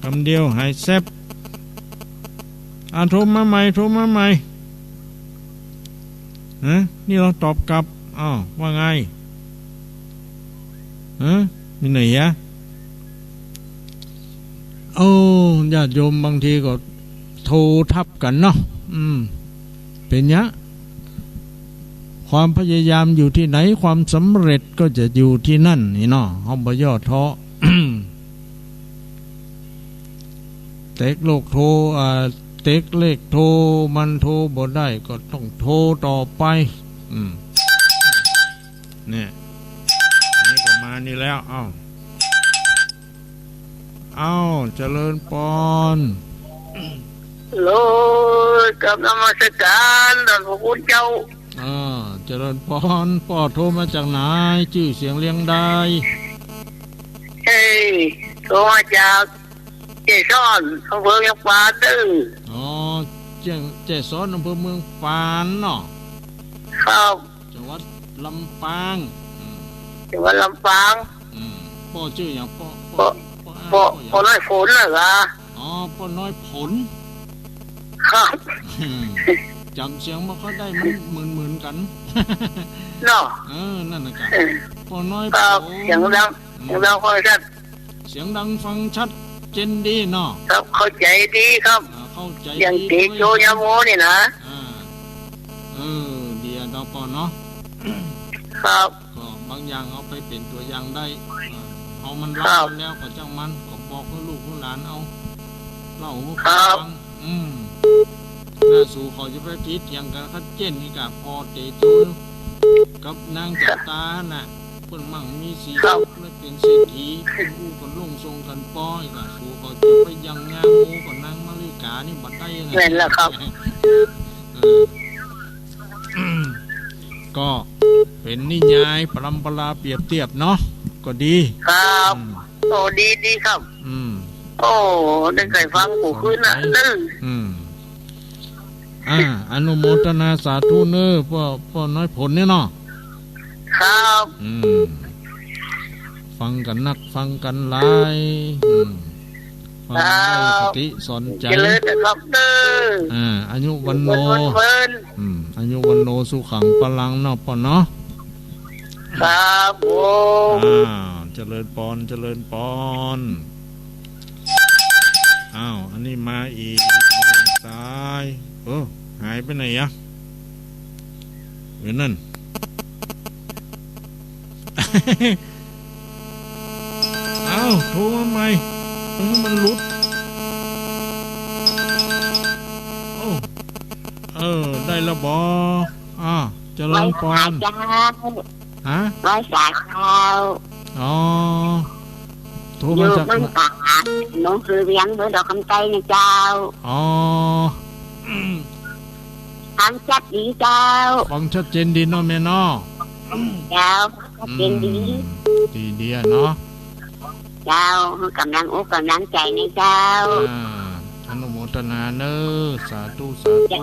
กำเดียวหายแซบ อ่ะ โทรมาใหม่ โทรมาใหม่ ฮะ นี่ลองตอบกลับ อ้าว ว่าไง ฮะ มีไหนอะ โอ้ ญาติโยมบางทีก็โทรทับกั๋นเนาะ อืม เป๋นเนี้ย ความพยายามอยู่ตี้ไหน ความสำเร็จก็จะอยู่ตี้นั่นนี่เนาะ เฮาบ่ย่อท้อ เต๊กเลขโทร อ่า เต๊กเลขโทร มันโทรบ่ได้ก็ต้องโทรต่อไป อืม เนี่ย นี่ก็มานี่แล้ว เอ้า เอ้า เจริญปอน ฮัลโหล กราบนมัสการต้านพระคุณเจ้า อ่า เจริญปอน ป้อโทรมาจากไหน จื้อเสียงเรียงใด เฮ้ย โทรมาจากแจ้ซ้อน อำเภอเมืองปานเน่อ อ๋อ แจ้ แจ้ซ้อน อำเภอเมืองปานเนาะ ครับ จังหวัดลำปาง อืม จังหวัดลำปาง อืม ป้อจื้อหยัง ป้อ ป้อ ป้อ ป้อ ป้อหยัง ป้อน้อยฝนน่ะกา อ๋อ ป้อน้อยฝน ครับ อืม จ๋ำเสียงบ่ค่อยได้ มันเหมือนๆ กั๋น เนาะ เออ นั่นน่ะกา เออ ป้อน้อยฝน ครับ เสียงดัง อืม เสียงดังค่อยชัด เสียงดังฟังชัดเจนดีเนาะ ครับ เข้าใจ๋ดีครับ อ่า เข้าใจ๋ดี อย่างเต๋โจยาโมนี่นะ อ่า เออ ดีอะเนาะป้อเนาะ ครับ ก็บางอย่างเอาไปเป๋นตั๋วอย่างได้ อ่า เฮามันละ ครับ มันแล้วก็จ้างมัน ก็บอกหื้อลูกหื้อหลานเอา เล่าหื้อ ครับ ฟัง อืม น่า สูเขาจะไปผิดหยังกั๋น คัดเจนนี่กา ป้อเต๋โจกับนางจันตาน่ะ เปิ้นมั่งมีสี ครับ สุขและเป๋นเศรษฐี เปิ้นอู้กั๋นลงส่งกั๋นป้ออีกอะ สูเขาจะไปยังงามหมู่กับนางมาริกานี่บ่ได้นะ แม่นแล้วครับ เออ ก็เป๋นนิยายปรำปราเปรียบเตียบเนาะ ก็ดี ครับ อืม โอ้ ดี ดีครับ อืม โอ้ ได้ใค่ฟังกู้คืนน่ะ สนใจ๋ เน่อ อืม อ่า อนุโมทนาสาธุเน่อ ป้อ ป้อน้อยฝนเนี่ยเนาะ ครับ อืม ฟังกั๋นนัก ฟังกั๋นหลาย อืม ฟังได้ ครับ คติสอนใจ๋ เจริญนะครับเน่อ อ่า อายุวรรณโณ วันวันเพิ่น อืม อายุวรรณโณสุขังพลังเนาะป้อเนาะ ครับผม อ่า เจริญปอน เจริญปอน อ้าว อันนี้มาอีกหนึ่งสาย เออ หายไปไหนอะ อยู่นั่น อ้าว โทรมาใหม่ เออ มันหลุด โอ้ เออ ได้แล้วบ่ อ่า เจริญปอน ไหว้สาเจ้า ฮะ ไหว้สาเจ้า อ๋อ โทรมาจาก อยู่เมืองตราด หนังสือเวียง เบอร์ดอกคำไตนะเจ้า อ๋อ ฟังชัดดีเจ้า ฟังชัดเจนดีเนาะแม่เนาะ เจ้า ฟังชัดเจนดี อืม ดีดีอะเนาะ เจ้า หื้อกำลังอกกำลังใจ๋นะเจ้า อ่า อนุโมทนาเน่อ สาธุ สาธุ เจ้า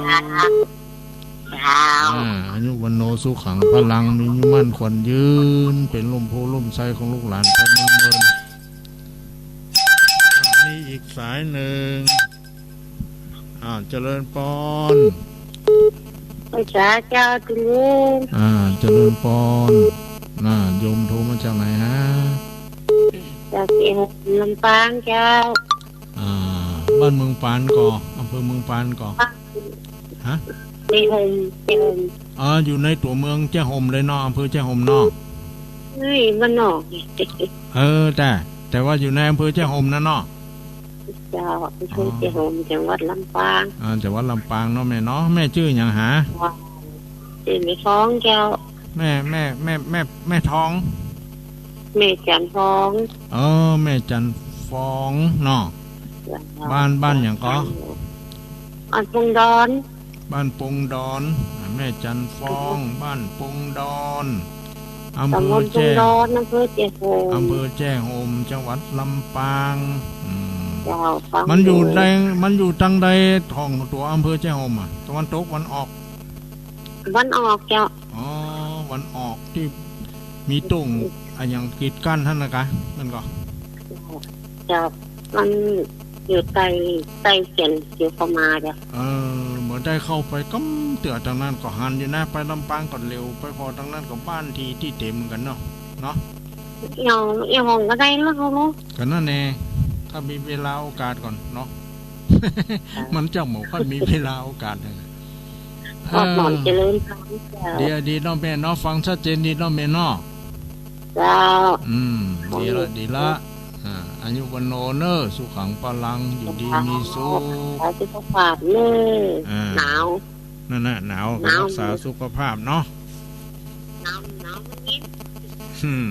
เจ้า อ่า อายุวรรณโณสุขังพลัง มีอายุมั่นขวัญยืน เป๋นล่มโพธิ์ล่มไทรของลูกหลานพระเมืองเมิน อ่า มีอีกสายหนึ่ง อ่า เจริญปอน ไหว้สาเจ้า คุณลุง อ่า เจริญปอน น่า โยมโทรมาจากไหนฮะ จากเชียง ลำปางเจ้า อ่า บ้านเมืองปานก่อ อำเภอเมืองปานก่อ ฮะ แจ้ห่ม แจ้ห่ม อ๋อ อยู่ในตั๋วเมืองแจ้ห่มเลยเนาะ อำเภอแจ้ห่มเนาะ เฮ้ย บ้านนอก เออ แต่ แต่ว่าอยู่ในอำเภอแจ้ห่มนะเนาะ เจ้า อำเภอแจ้ห่ม จังหวัดลำปาง อ่า จังหวัดลำปางเนาะแม่เนาะ แม่จื้อหยังหา จื้อแม่ทองเจ้า แม่ แม่ แม่ แม่ แม่ทอง แม่จันทร์ฟอง เออ แม่จันทร์ฟองเนาะ เจ้า บ้าน บ้านหยังก่อ บ้านปงดอน บ้านปงดอน อ่า แม่จันทร์ฟอง บ้านปงดอน อำเภอแจ้ ตำบลปงดอน อำเภอแจ้ห่ม อำเภอแจ้ห่ม จังหวัดลำปาง อืม เจ้า มันอยู่ใน มันอยู่ตางใดของตั๋วอำเภอแจ้ห่มอะ ตะวันตก ตะวันออก ตะวันออกเจ้า อ๋อ ตะวันออกตี้มีต้งอะหยังกีดกั้นหั้นนะกา นั่นก่อ เจ้า มันอยู่ใต้ ใต้เขียนเขียวเข้ามาเจ้า เออ บ่ได้เข้าไปกำเตื้อตางนั้น ก็หันอยู่นะ ไปลำปางก็เหลียวไปผ่อตางนั้นก็บ้านตี้ ตี้เต๋มเหมือนกั๋นเนาะ เนาะ เอี่ยว เอี่ยวห้องก็ได้เนาะ ก็นั่นแหละ ถ ถ้ามีเวลาโอกาสก่อนเนาะ มันจักบ่ค่อยมีเวลาโอกาสเลย เออ เจริญพรเจ้า ดี ดีเนาะแม่เนาะ ฟังชัดเจนดีเนาะแม่เนาะ เจ้า อืม ดีละ ดีละ อ่า อายุวัณโณเน่อ สุขังพลัง อยู่ดีมีสุข สุขภาพเน่อ อ่า หนาว นั่นน่ะ หนาว หนาว รักษาสุขภาพเนาะ หนาว หนาวมันเย็น อืม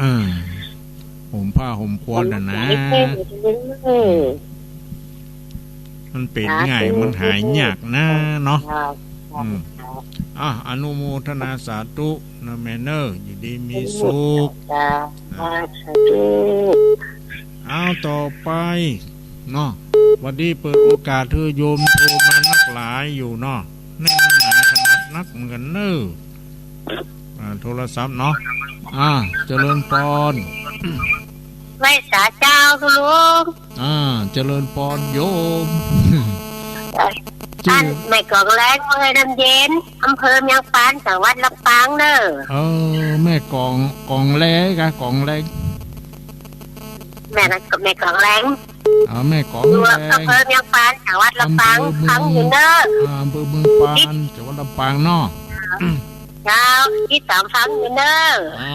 อ่า ห่มผ้าห่มควันน่ะนะ หนาวมันเย็น เออ มันเป๋นง่าย สาธุ มันหายยากนะเนาะ ครับ อืม ครับ อ่ะ อนุโมทนาสาธุนะแม่เน่อ อยู่ดีมีสุข สาธุ อ้าว ต่อไปเนาะ วันนี้เปิดโอกาสหื้อโยมโทรมานักหลายอยู่เนาะ แน่นหนาขนาดนักเหมือนกันเน่อ อ่า โทรศัพท์เนาะ อ่า เจริญปอน ไหว้สาเจ้าคุณลุง อ่า เจริญปอนโยม เอ่อ จื้อ อันแม่กองแลง เมืองน้ำเย็น อำเภอเมียงปาน จังหวัดลำปางเน่อ เออ แม่กอง กองแลงกะ กองแลง แม่นะ แม่กองแลง อ๋อ แม่กองแลง อยู่อำเภอเมียงปาน จังหวัดลำปาง อำเภอเมือง ฟังอยู่เน่อ อ่า อำเภอเมืองปาน จังหวัดลำปางเนาะ เจ้า ติดต๋ามฟังอยู่เน่อ อ๋อ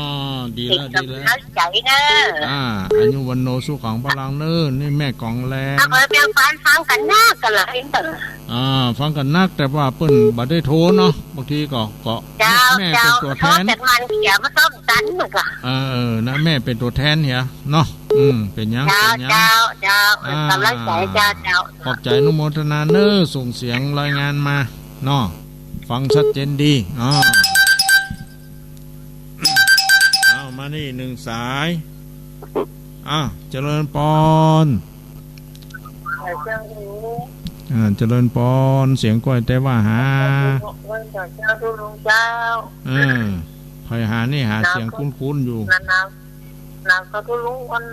ดีแล้ว เป๋นก๋ำลังใจ๋เน่อ อ่า อายุวัณโณสุขังพลังเน่อ นี่แม่กองแลง อำเภอเมียงปาน ฟังกั๋นนักกั๋นหลายเน่อ อ่า ฟังกั๋นนัก แต่ว่าเปิ้นบ่ได้โทรเนาะ บางทีก็ ก็ เจ้า แม่ เจ้า เป๋นตั๋วแทน โทรแต่มันเสียมาซ่อมตันมันก็ เออ นะ แม่เป๋นตั๋วแทนเหียเนาะ อืม เป๋นหยัง เจ้า เป๋นหยัง เจ้า เจ้า อ่า ก๋ำลังใจ๋ เจ้า เจ้า ขอบใจ๋อนุโมทนาเน่อ ส่งเสียงรายงานมาเนาะ ฟังชัดเจนดี อ่า เอามานี่นึ่งสาย อ้าว เจริญปอน เจ้า อ่า เจริญปอน เสียงก้อยแต่ว่าหา เจ้า เจ้า เจ้า เออ ใผหานี่หาเสียงคุ้นๆอยู่ หนาว หนาว หนาวก็ทุลุง มัน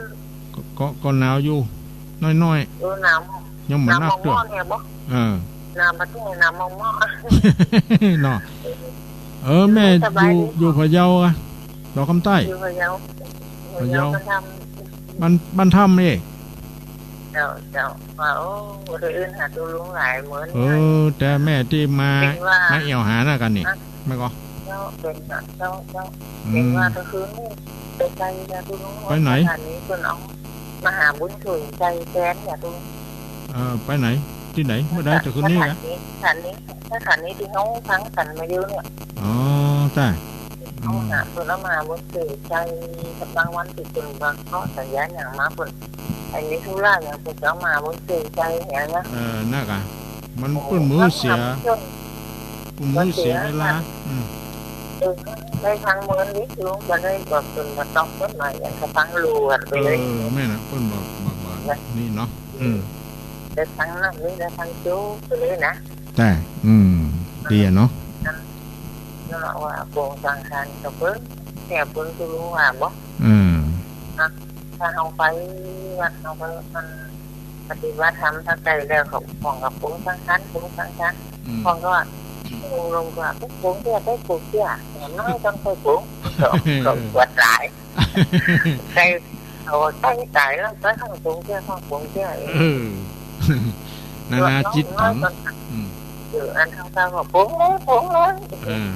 ก็ ก็ ก็หนาวอยู่ น้อยๆ เออ หนาว ยังบ่นักเตื้อ หนาวมากๆ เนี่ยบ่ เออ หนาวมาถึงหนาวมากๆ เนาะ เออ แม่ สบายดี อยู่ อยู่พะเยาอะ ดอกคำใต้ อยู่พะเยา พะเยา พะเยา บ้านธรรม บ้าน บ้านธรรมเอง เจ้า เจ้า ว่า โอ้ บ่ได้เอิ้นหาตุ๊ลุงหลายเหมือน เออ แต่แม่ตี้มา เป๋นว่า มาแอ่วหานะกั๋นนี่ ฮะ แม่นก่อ เจ้า เป๋นว่า เจ้า เจ้า อืม เป๋นว่าตะคืนนี้ ไปไกลนะตุ๊ลุง ไปไหน สถานีเปิ้นเอามาหาบุญช่วยไกลแสนเนี่ยตุ๊ลุง เออ ไปไหน ตี้ไหน เมื่อใด ตะคืนนี้กะ สถานี สถานี สถานีตี้เฮาฟังกั๋นมาอยู่เนี่ย อ๋อ จ้ะ เอาหา อืม เปิ้นเอามาบนเสกไก่กับบางวันตี้เปิ้นว่าขอสัญญาณหยังมาเปิ้น ไอ้มีธุระหยังเปิ้นจะเอามาบนเสกไก่เนี่ยนะ เออ นั่นกะ มันเปิ้นมือเสีย เปิ้นมือเสียเวลา อืม เออ ได้ฟังเมินนิดลุง บ่ได้บอกเปิ้นมาตอบเปิ้นมาหยังก็ฟังลู่กั๋นไปเลย เออ แม่นน่ะ เปิ้นบอก บอก บอก นะ นี่เนาะ อืม ได้ฟังนั่นนี่ ได้ฟังโจ้ไปเลยนะ แต่ อืม ดีอะเนาะ นั่น นั่นแหละว่าโปร่งสังขารกับเปิ้น เนี่ยเปิ้นก็ฮู้ว่าบ่ อืม นะ ถ้าเฮาไปวัด เฮาก็มันปฏิบัติธรรมถ้าใกล้แล้ว เขาของกับโปร่งสังขาร โปร่งสังขาร อืม ของก็ว่า ลงก็ว่า โปร่งเตี้ย ไปโปร่งเตี้ย อย่างน้อยต้องค่อยโปร่ง ก็ ก็ปวดหลาย ใกล้ เอาใกล้ต๋ายแล้ว ใกล้ข้างตรงเตี้ย ข้างตรงเตี้ย เออ นานาจิตตัง อืม เออ อันทางเก่าก็ปงเลย ปงเลย เออ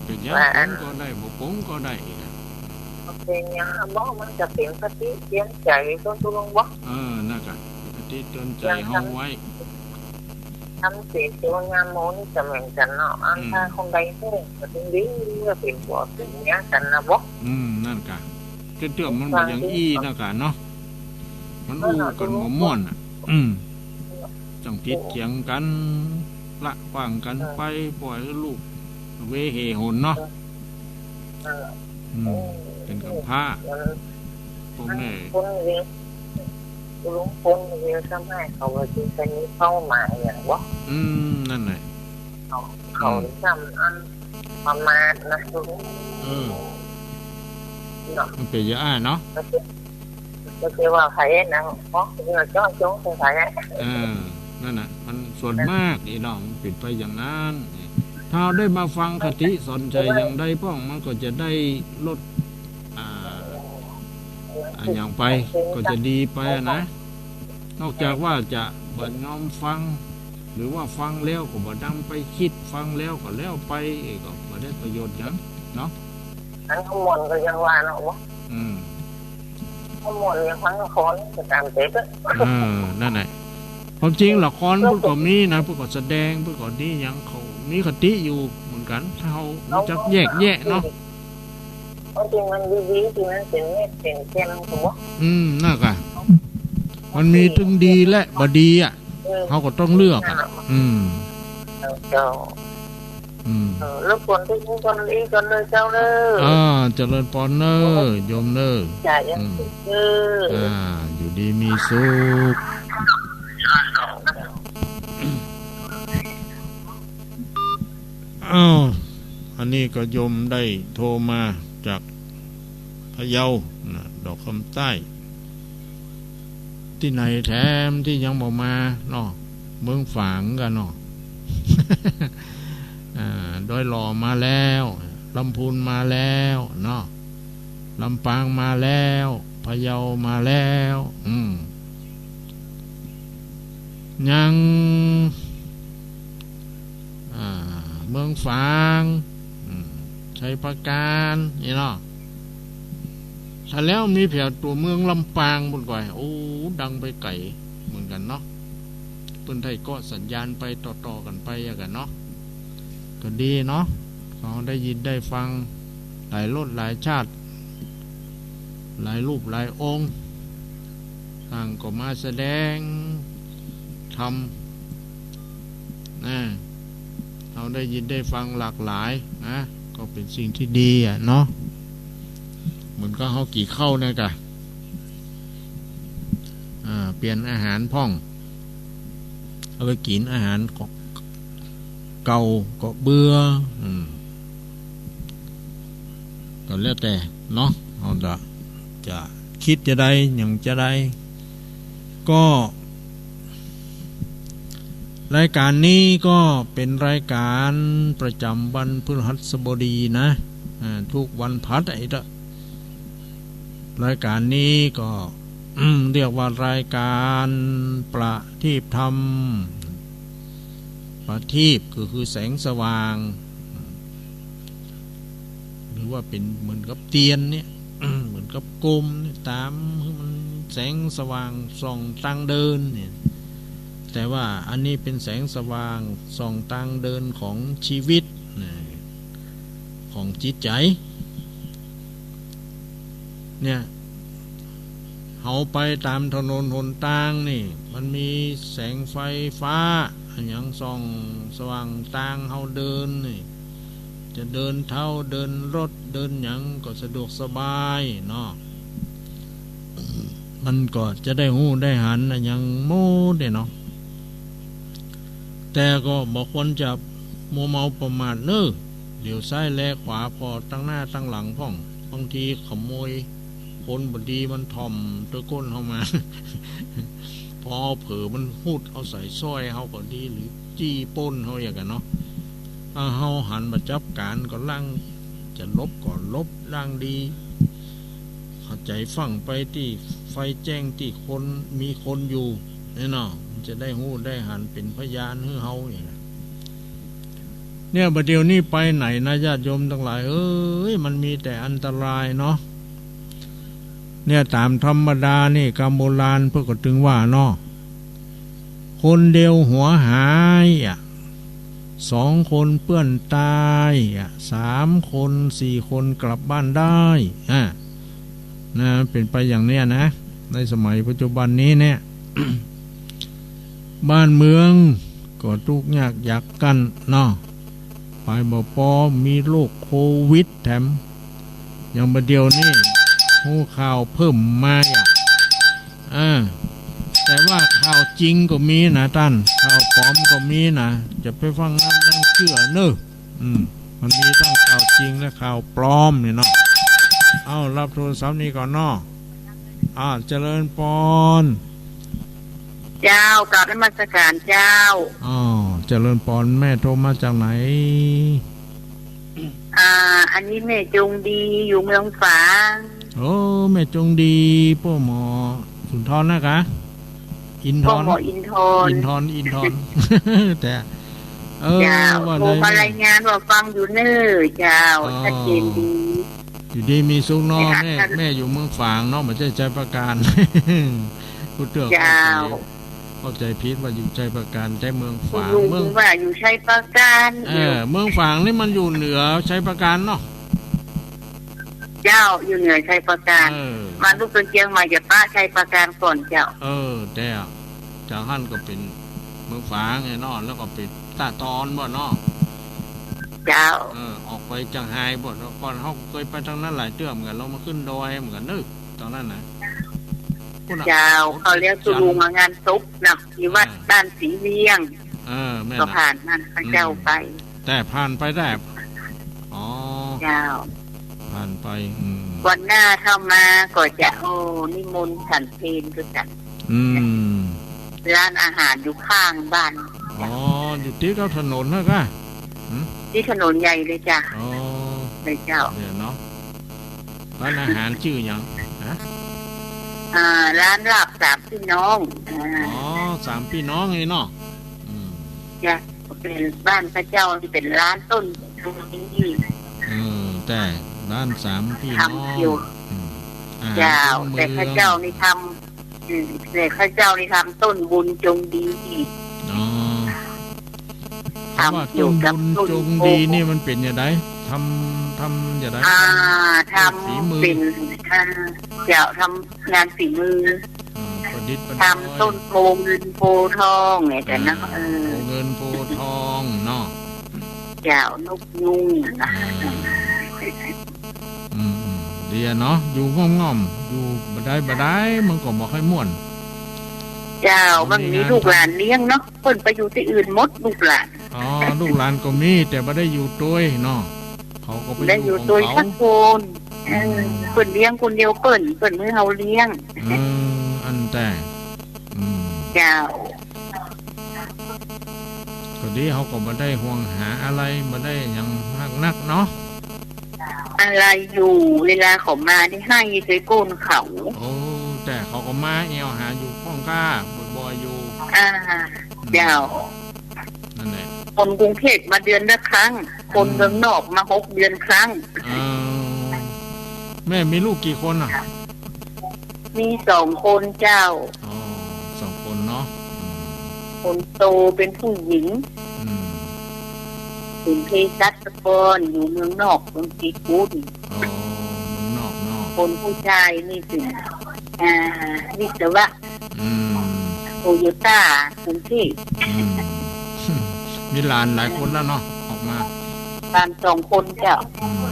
เป๋นหยัง ว่าอัน ปงก็ได้ บ่ปงก็ได้ เป๋นหยังบ่ มันจะเป๋นคติเตือนใจ๋ ต้นตุลงบ่ เออ นั่นกะ คติเตือนใจ๋เฮาไว้ ทำศีลภาวนามโมนี่จะเหมือนกั๋นเนาะ อัน อืม ถ้าคนใดฮู้ก็ถึงดี ก็เป๋นผัวเป๋นเมียกั๋นนะบ่ อืม นั่นกะ เตื้อๆ มันบ่อย่างอี้นะกะเนาะ มันอู้กั๋นบ่ม่วนน่ะ อืม จั่งผิดเถียงกั๋น ละขว้างกั๋นไป ปล่อยหื้อลูกเวเหหนเนาะ เออ อืม เป๋นกำพร้า เออ พ่อแม่ คนเวร ลุง คนเวรซ้ำให้เขาว่าจะมีเป้าหมายหยังบ่ อืม นั่นแหละ เขา เขา อืม ซ้ำอันประมาทนะลุง เออ เนาะ มันเป๋นอย่างอี้เนาะ ก็คือ ก็คือว่าใผนะ เพราะเมื่อเจาะจงใส่ใผอะ เออ นั่นน่ะ มันส่วนมากนี่เนาะ มันเป๋นไปอย่างนั้น ถ้าได้มาฟังคติสอนใจ๋อย่างใดพ่อง มันก็จะได้ลด อ่า อะหยังไป ก็จะดีไปอะนะ นอกจากว่าจะบ่ยอมฟัง หรือว่าฟังแล้วก็บ่นำไปกึ๊ด ฟังแล้วก็แล้วไป เอ้ย ก็บ่ได้ประโยชน์หยังเนาะ อันขมวดก็ยังว่าเนาะ อืม ขมวดยังฟังละครก็ต๋ามเต๋อ เออ นั่นแหละ ความจริงละครเปิ้นก็มีนะ เปิ้นก็แสดง เปิ้นก็ดีหยัง เขามีคติอยู่เหมือนกั๋น ถ้าเฮารู้จักแยกแยะเนาะ เพราะที่มันดีๆ ที่มันเป๋นเม็ดเป๋นแก่นก็บ่ อืม นั่นกะ มันมีตึงดีและบ่ดีอะ เออ เฮาก็ต้องเลือกอะ นั่นแหละ อืม เจ้า อืม เออ รบกวนเท่านี้ก่อน อี้ก่อนเลยเจ้าเน่อ อ่า เจริญปอนเน่อ โยมเน่อ จ้ะ ยัง อืม สุขเน่อ อ่า อยู่ดีมีสุข อ้าว อันนี้ก็โยมได้โทรมาจากพะเยานะ ดอกคำใต้ ตี้ไหนแถมตี้ยังบ่มาเนาะ เมืองฝางกั๋นเนาะ อ่า ดอยหล่อมาแล้ว ลำพูนมาแล้วเนาะ ลำปางมาแล้ว พะเยามาแล้ว อืม ยัง อ่า เมืองฝาง อืม ชัยปราการ นี่เนาะ ถ้าแล้วมีแผวตั๋วเมืองลำปางปู้นก่อย โอ้ ดังไปไก๋เหมือนกั๋นเนาะ เปิ้นได้เกาะสัญญาณไปต่อๆ กั๋นไปอะกั๋นเนาะ ก็ดีเนาะ เฮาได้ยินได้ฟังหลายรสหลายชาติ หลายรูปหลายองค์ ต่างก็มาแสดงธรรมนะ เฮาได้ยินได้ฟังหลากหลายนะ ก็เป๋นสิ่งตี้ดีอะเนาะ เหมือนกับเฮากิ๋นข้าวเนี่ยกะ อ่า เปลี่ยนอาหารพ่อง เอาไปกิ๋นอาหารเก่าก็เบื่อ อืม ก็แล้วแต่เนาะ เฮาจะ จะกึ๊ดจะใด หยังจะใด ก็ รายก๋านนี้ก็เป๋นรายก๋านประจ๋ำวันพฤหัสบดีนะ อ่า ทุกวันพฤหัสไอ้เต๊อะ รายก๋านนี้ก็ เรียกว่ารายก๋านประทีปธรรม ประทีปก็คือแสงสว่าง หรือว่าเป๋นเหมือนกับเตียนเนี่ย เหมือนกับกรมเนี่ย ต๋ามหื้อมันแสงสว่างส่องตางเดินเนี่ย แต่ว่าอันนี้เป๋นแสงสว่างส่องตางเดินของชีวิตนะ ของจิตใจ๋ เนี่ย เฮาไปต๋ามถนนหนตางนี่ มันมีแสงไฟฟ้าอะหยังส่องสว่างตางเฮาเดินนี่ จะเดินเท้า เดินรถ เดินหยังก็สะดวกสบายเนาะ มันก็จะได้ฮู้ได้หันอะหยังหมดเนี่ยเนาะ แต่ก็บ่ควรจะมัวเมาประมาทเน่อ เหลียวซ้ายแลขวาผ่อตังหน้าตังหลังพ่อง บางทีขโมย คนบ่ดีมันถ่อมตวยก้นเฮามา พอเฮาเผลอมันฮูดเอาสายสร้อยเฮาก็ดี หรือจี้ปล้นเฮาอย่างกั๋นเนาะ ถ้าเฮาหันบ่จับก๋านก็ล่าง จะหลบก็หลบล่างดี เข้าใจ๋ฟั่งไปตี้ไฟแจ้งตี้คน มีคนอยู่เนี่ยเนาะ มันจะได้ฮู้ได้หันเป๋นพยานหื้อเฮาอย่างนั้น เนี่ย บ่าเดี่ยวนี้ไปไหนนะ ญาติโยมตังหลายเอ้ย มันมีแต่อันตรายเนาะ เนี่ย ต๋ามธรรมดานี่ กำโบราณเปิ้นก็ตึงว่าเนาะ คนเดียวหัวหายอะ สองคนเปื้อนตายอะ สามคนสี่คนกลับบ้านได้ อ่ะ นะ เป๋นไปอย่างเนี้ยนะ ในสมัยปัจจุบันนี้เนี่ย บ้านเมืองก็ตุ๊กยากยากกั้นเนาะ ไปบ่ปอ มีโรคโควิดแถม อย่างบ่าเดี่ยวนี้ ฮู้ข่าวเพิ่มมาอะ อ่า แต่ว่าข่าวจริงก็มีนะต้าน ข่าวปลอมก็มีนะ จะไปฟั่งน้ำนั่งเจื้อเน่อ อืม มันมีตังข่าวจริงและข่าวปลอมนี่เนาะ เอ้า รับโทรศัพท์นี้ก่อนเนาะ อ่า เจริญปอน เจ้า กราบนมัสก๋านเจ้า อ๋อ เจริญปอน แม่โทรมาจากไหน อ่า อันนี้แม่จงดี อยู่เมืองฝาง โอ้ แม่จงดี ป้อหมอสุนทรนะกะ อินทร ป้อหมออินทร อินทร อินทร แต่ เออ เจ้า ว่า โทรมารายงานว่าฟังอยู่เน่อเจ้า อ๋อ ชัดเจนดี อยู่ดีมีสุขเนาะ ไปหา แม่ ท่าน แม่อยู่เมืองฝางเนาะ บ่ใจ้ชัยปราการ ผู้เฒ่า เจ้า เข้าใจ๋ เข้าใจ๋ผิดว่าอยู่ชัยปราการ ใจ้เมืองฝาง ลุง เมือง ว่าอยู่ชัยปราการ เออ อยู่ เมืองฝางนี่มันอยู่เหนือชัยปราการเนาะ เจ้า อยู่เหนือชัยปราการ เออ มาลูกเปิ้นเจียงใหม่จะปะชัยปราการก่อนเจ้า เออ แต่จากหั้นก็เป๋นเมืองฝางไงเนาะ แล้วก็เป๋นต้าตอนบ่เนาะ เจ้า เออ ออกไปเจียงฮายบ่เนาะ ก่อนเฮาก็เกยไปตางนั้นหลายเตื้อเหมือนกั๋น ลงมาขึ้นดอยเหมือนกั๋นเนาะ ตางนั้นนะ พุ้นน่ะ เจ้า เขาเรียกสุลุงมางานศพเนาะ อยู่วัด อ่า บ้านสีเวียง เออ แม่น ก็ น่ะ ผ่านนั่น ข้าเจ้า อืม ไป แต่ผ่านไปได้ อ๋อ เจ้า ผ่านไป อืม วันหน้าถ้ามาก็จะ โอ้ นิมนต์ฉันเพลด้วยกั๋น อืม ร้านอาหารอยู่ข้างบ้าน อ๋อ อยู่ติดกับถนนนะกะ หืม ติดถนนใหญ่เลยจ้ะ อ๋อ เลยเจ้า เนี่ยเนาะ ร้านอาหารจื้อหยัง ฮะ อ่า ร้านลาบสามพี่น้อง อ่า อ๋อ สามพี่น้องนี่เนาะ อืม จ้ะ เป๋นบ้านข้าเจ้านี่เป๋นร้านต้นทุนนี่ เออ แต่ร้านสามพี่น้อง ทำเกี่ยว อืม อาหาร เจ้า พื้นเมือง แต่ข้าเจ้านี่ทำ อืม แต่ข้าเจ้านี่ทำต้นบุญจงดี อ๋อ ทำเกี่ยวกับ คำว่าต้นบุญจงดีนี่มันเป๋นจะใด ทำ ทำจะใด อ่า ทำ ทำฝีมือ เป๋น อ่า เจ้า ทำงานฝีมือ อ่า ประดิษฐ์ประดอย ทำต้นโพเงินโพทองไง แต่นะ อ่า เออ โพเงินโพทองเนาะ เจ้า นกยูงนะ อ่า อืม อืม ดีอะเนาะ อยู่ง่อมๆ อยู่บ่ได้บ่ได้ มันก็บ่ค่อยม่วน เจ้า มันมีลูกหลานเลี้ยงเนาะ เปิ้นไปอยู่ตี้อื่นหมดลูกหลาน อ๋อ ลูกหลานก็มี แต่บ่ได้อยู่ตวยเนาะ เขาก็ไป ได้อยู่ตวย อยู่ของเขา สักคน เออ อืม เปิ้นเลี้ยงคนเดียวเปิ้น เปิ้นหื้อเฮาเลี้ยง เออ อั้นแต่ อืม เจ้า ก็ดี เขาก็บ่ได้ห่วงหาอะไร บ่ได้หยังมากนักเนาะ อะไรอยู่ เวลาเขามานี่หื้อใส่ก้นเขา โอ้ แต่เขาก็มาแอ่วหาอยู่พ่องก้า บ่อยๆ อยู่ อ่า อืม เจ้า นั่นแหละ คนกรุงเทพมาเดือนละครั้ง คน อืม เมืองนอกมาหกเดือนครั้ง เออ แม่มีลูกกี่คนน่ะ มีสองคนเจ้า อ๋อ สองคนเนาะ อืม คนโตเป๋นผู้หญิง อืม เป๋นเภสัชกร อยู่เมืองนอก เป๋นสีกุล อ๋อ เมืองนอกเนาะ คนผู้จายนี่เป๋น อ่า วิศวะ อืม โตโยต้า กรุงเทพ อืม มีหลานหลายคนแล้วเนาะ ออกมา หลานสองคนเจ้า อืม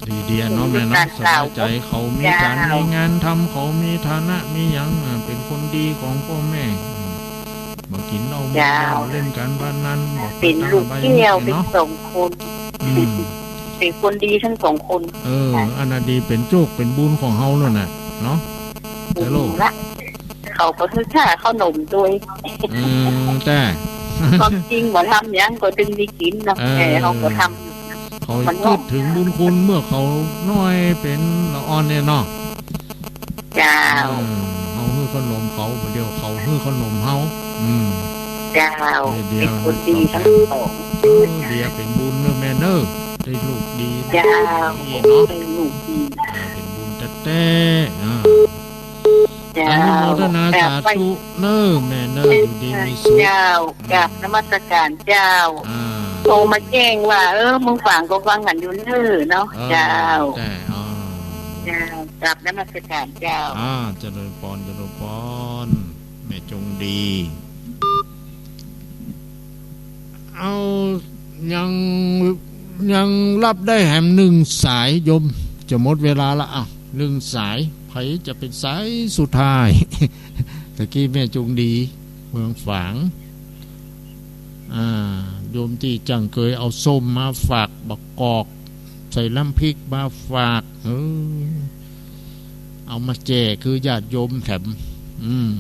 ดีเดียเนาะแม่เนาะ สบายใจ๋ เขามีก๋าน เจ้า มีงานทำ เขามีฐานะ มีหยัง อ่า เป๋นคนดีของป้อแม่ อืม บ่กิ๋นเหล้า เจ้า เมาเหล้า เล่นก๋านพนัน บ่ เป๋นลูกแก้ว เป๋นสองคน อืม เป๋นคนดีตึงสองคน เออ อันนั้นดี เป๋นโจค เป๋นบุญของเฮานั่นน่ะ เนาะ บุญ เจ้าลูก ละ เขาก็หื้อค่าขนมตวย เออ แต่ ความจริงบ่ทำหยังก็ตึงได้กิ๋นเนาะ เออ แต่เขาก็ทำ เขา มัน กึ๊ดเถิงบุญคุณเมื่อเขาน้อยเป๋นละอ่อนเนี่ยเนาะ เจ้า เออ เฮาหื้อขนมเขา บ่าเดี่ยวเขาหื้อขนมเฮา อืม เจ้า เดีย เป๋นคนดีตึงสอง เออ เดียเป๋นบุญเนาะแม่เนาะ ได้ลูกดี เจ้า ดีเนาะ ได้ลูกดี อ่า เป๋นบุญแต๊ๆ อ่า เจ้า อนุโมทนา เจ้า สาธุเนาะแม่เนาะ อยู่ดีมีสุข เจ้า อืม กราบนมัสการเจ้า อ่า โทรมาแจ้งว่า เออ เมืองฝางก็ฟังกั๋นอยู่เน่อเนาะ เออ เจ้า แต่ อ่า เจ้า กราบนมัสการเจ้า อ่า เจริญพร เจริญพร แม่จงดี เอา ยัง ยังฮับได้แหมนึ่งสายโยม จะหมดเวลาละ อ่ะ นึ่งสาย ใผจะเป๋นสายสุดท้าย ตะกี้แม่จงดี เมืองฝาง อ่า โยมตี้จั้งเกยเอาส้มมาฝาก บักกอก ใส่น้ำพริกมาฝาก เออ เอามาแจกคือญาติโยมแถม อืม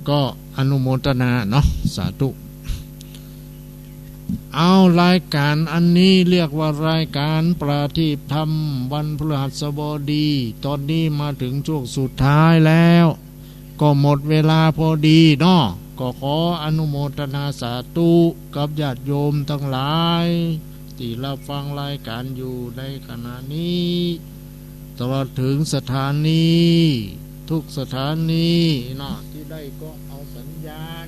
ก็อนุโมทนาเนาะ สาธุ เอา รายก๋านอันนี้เรียกว่ารายก๋านประทีปธรรมวันพฤหัสบดี ตอนนี้มาเถิงช่วงสุดท้ายแล้ว ก็หมดเวลาพอดีเนาะ ก็ขออนุโมทนาสาธุกับญาติโยมตังหลาย ตี้ฮับฟังรายก๋านอยู่ในขณะนี้ ตลอดเถิงสถานี กู้สถานีเนาะ ตี้ได้ก็เอาสัญญาณ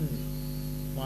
ไฟ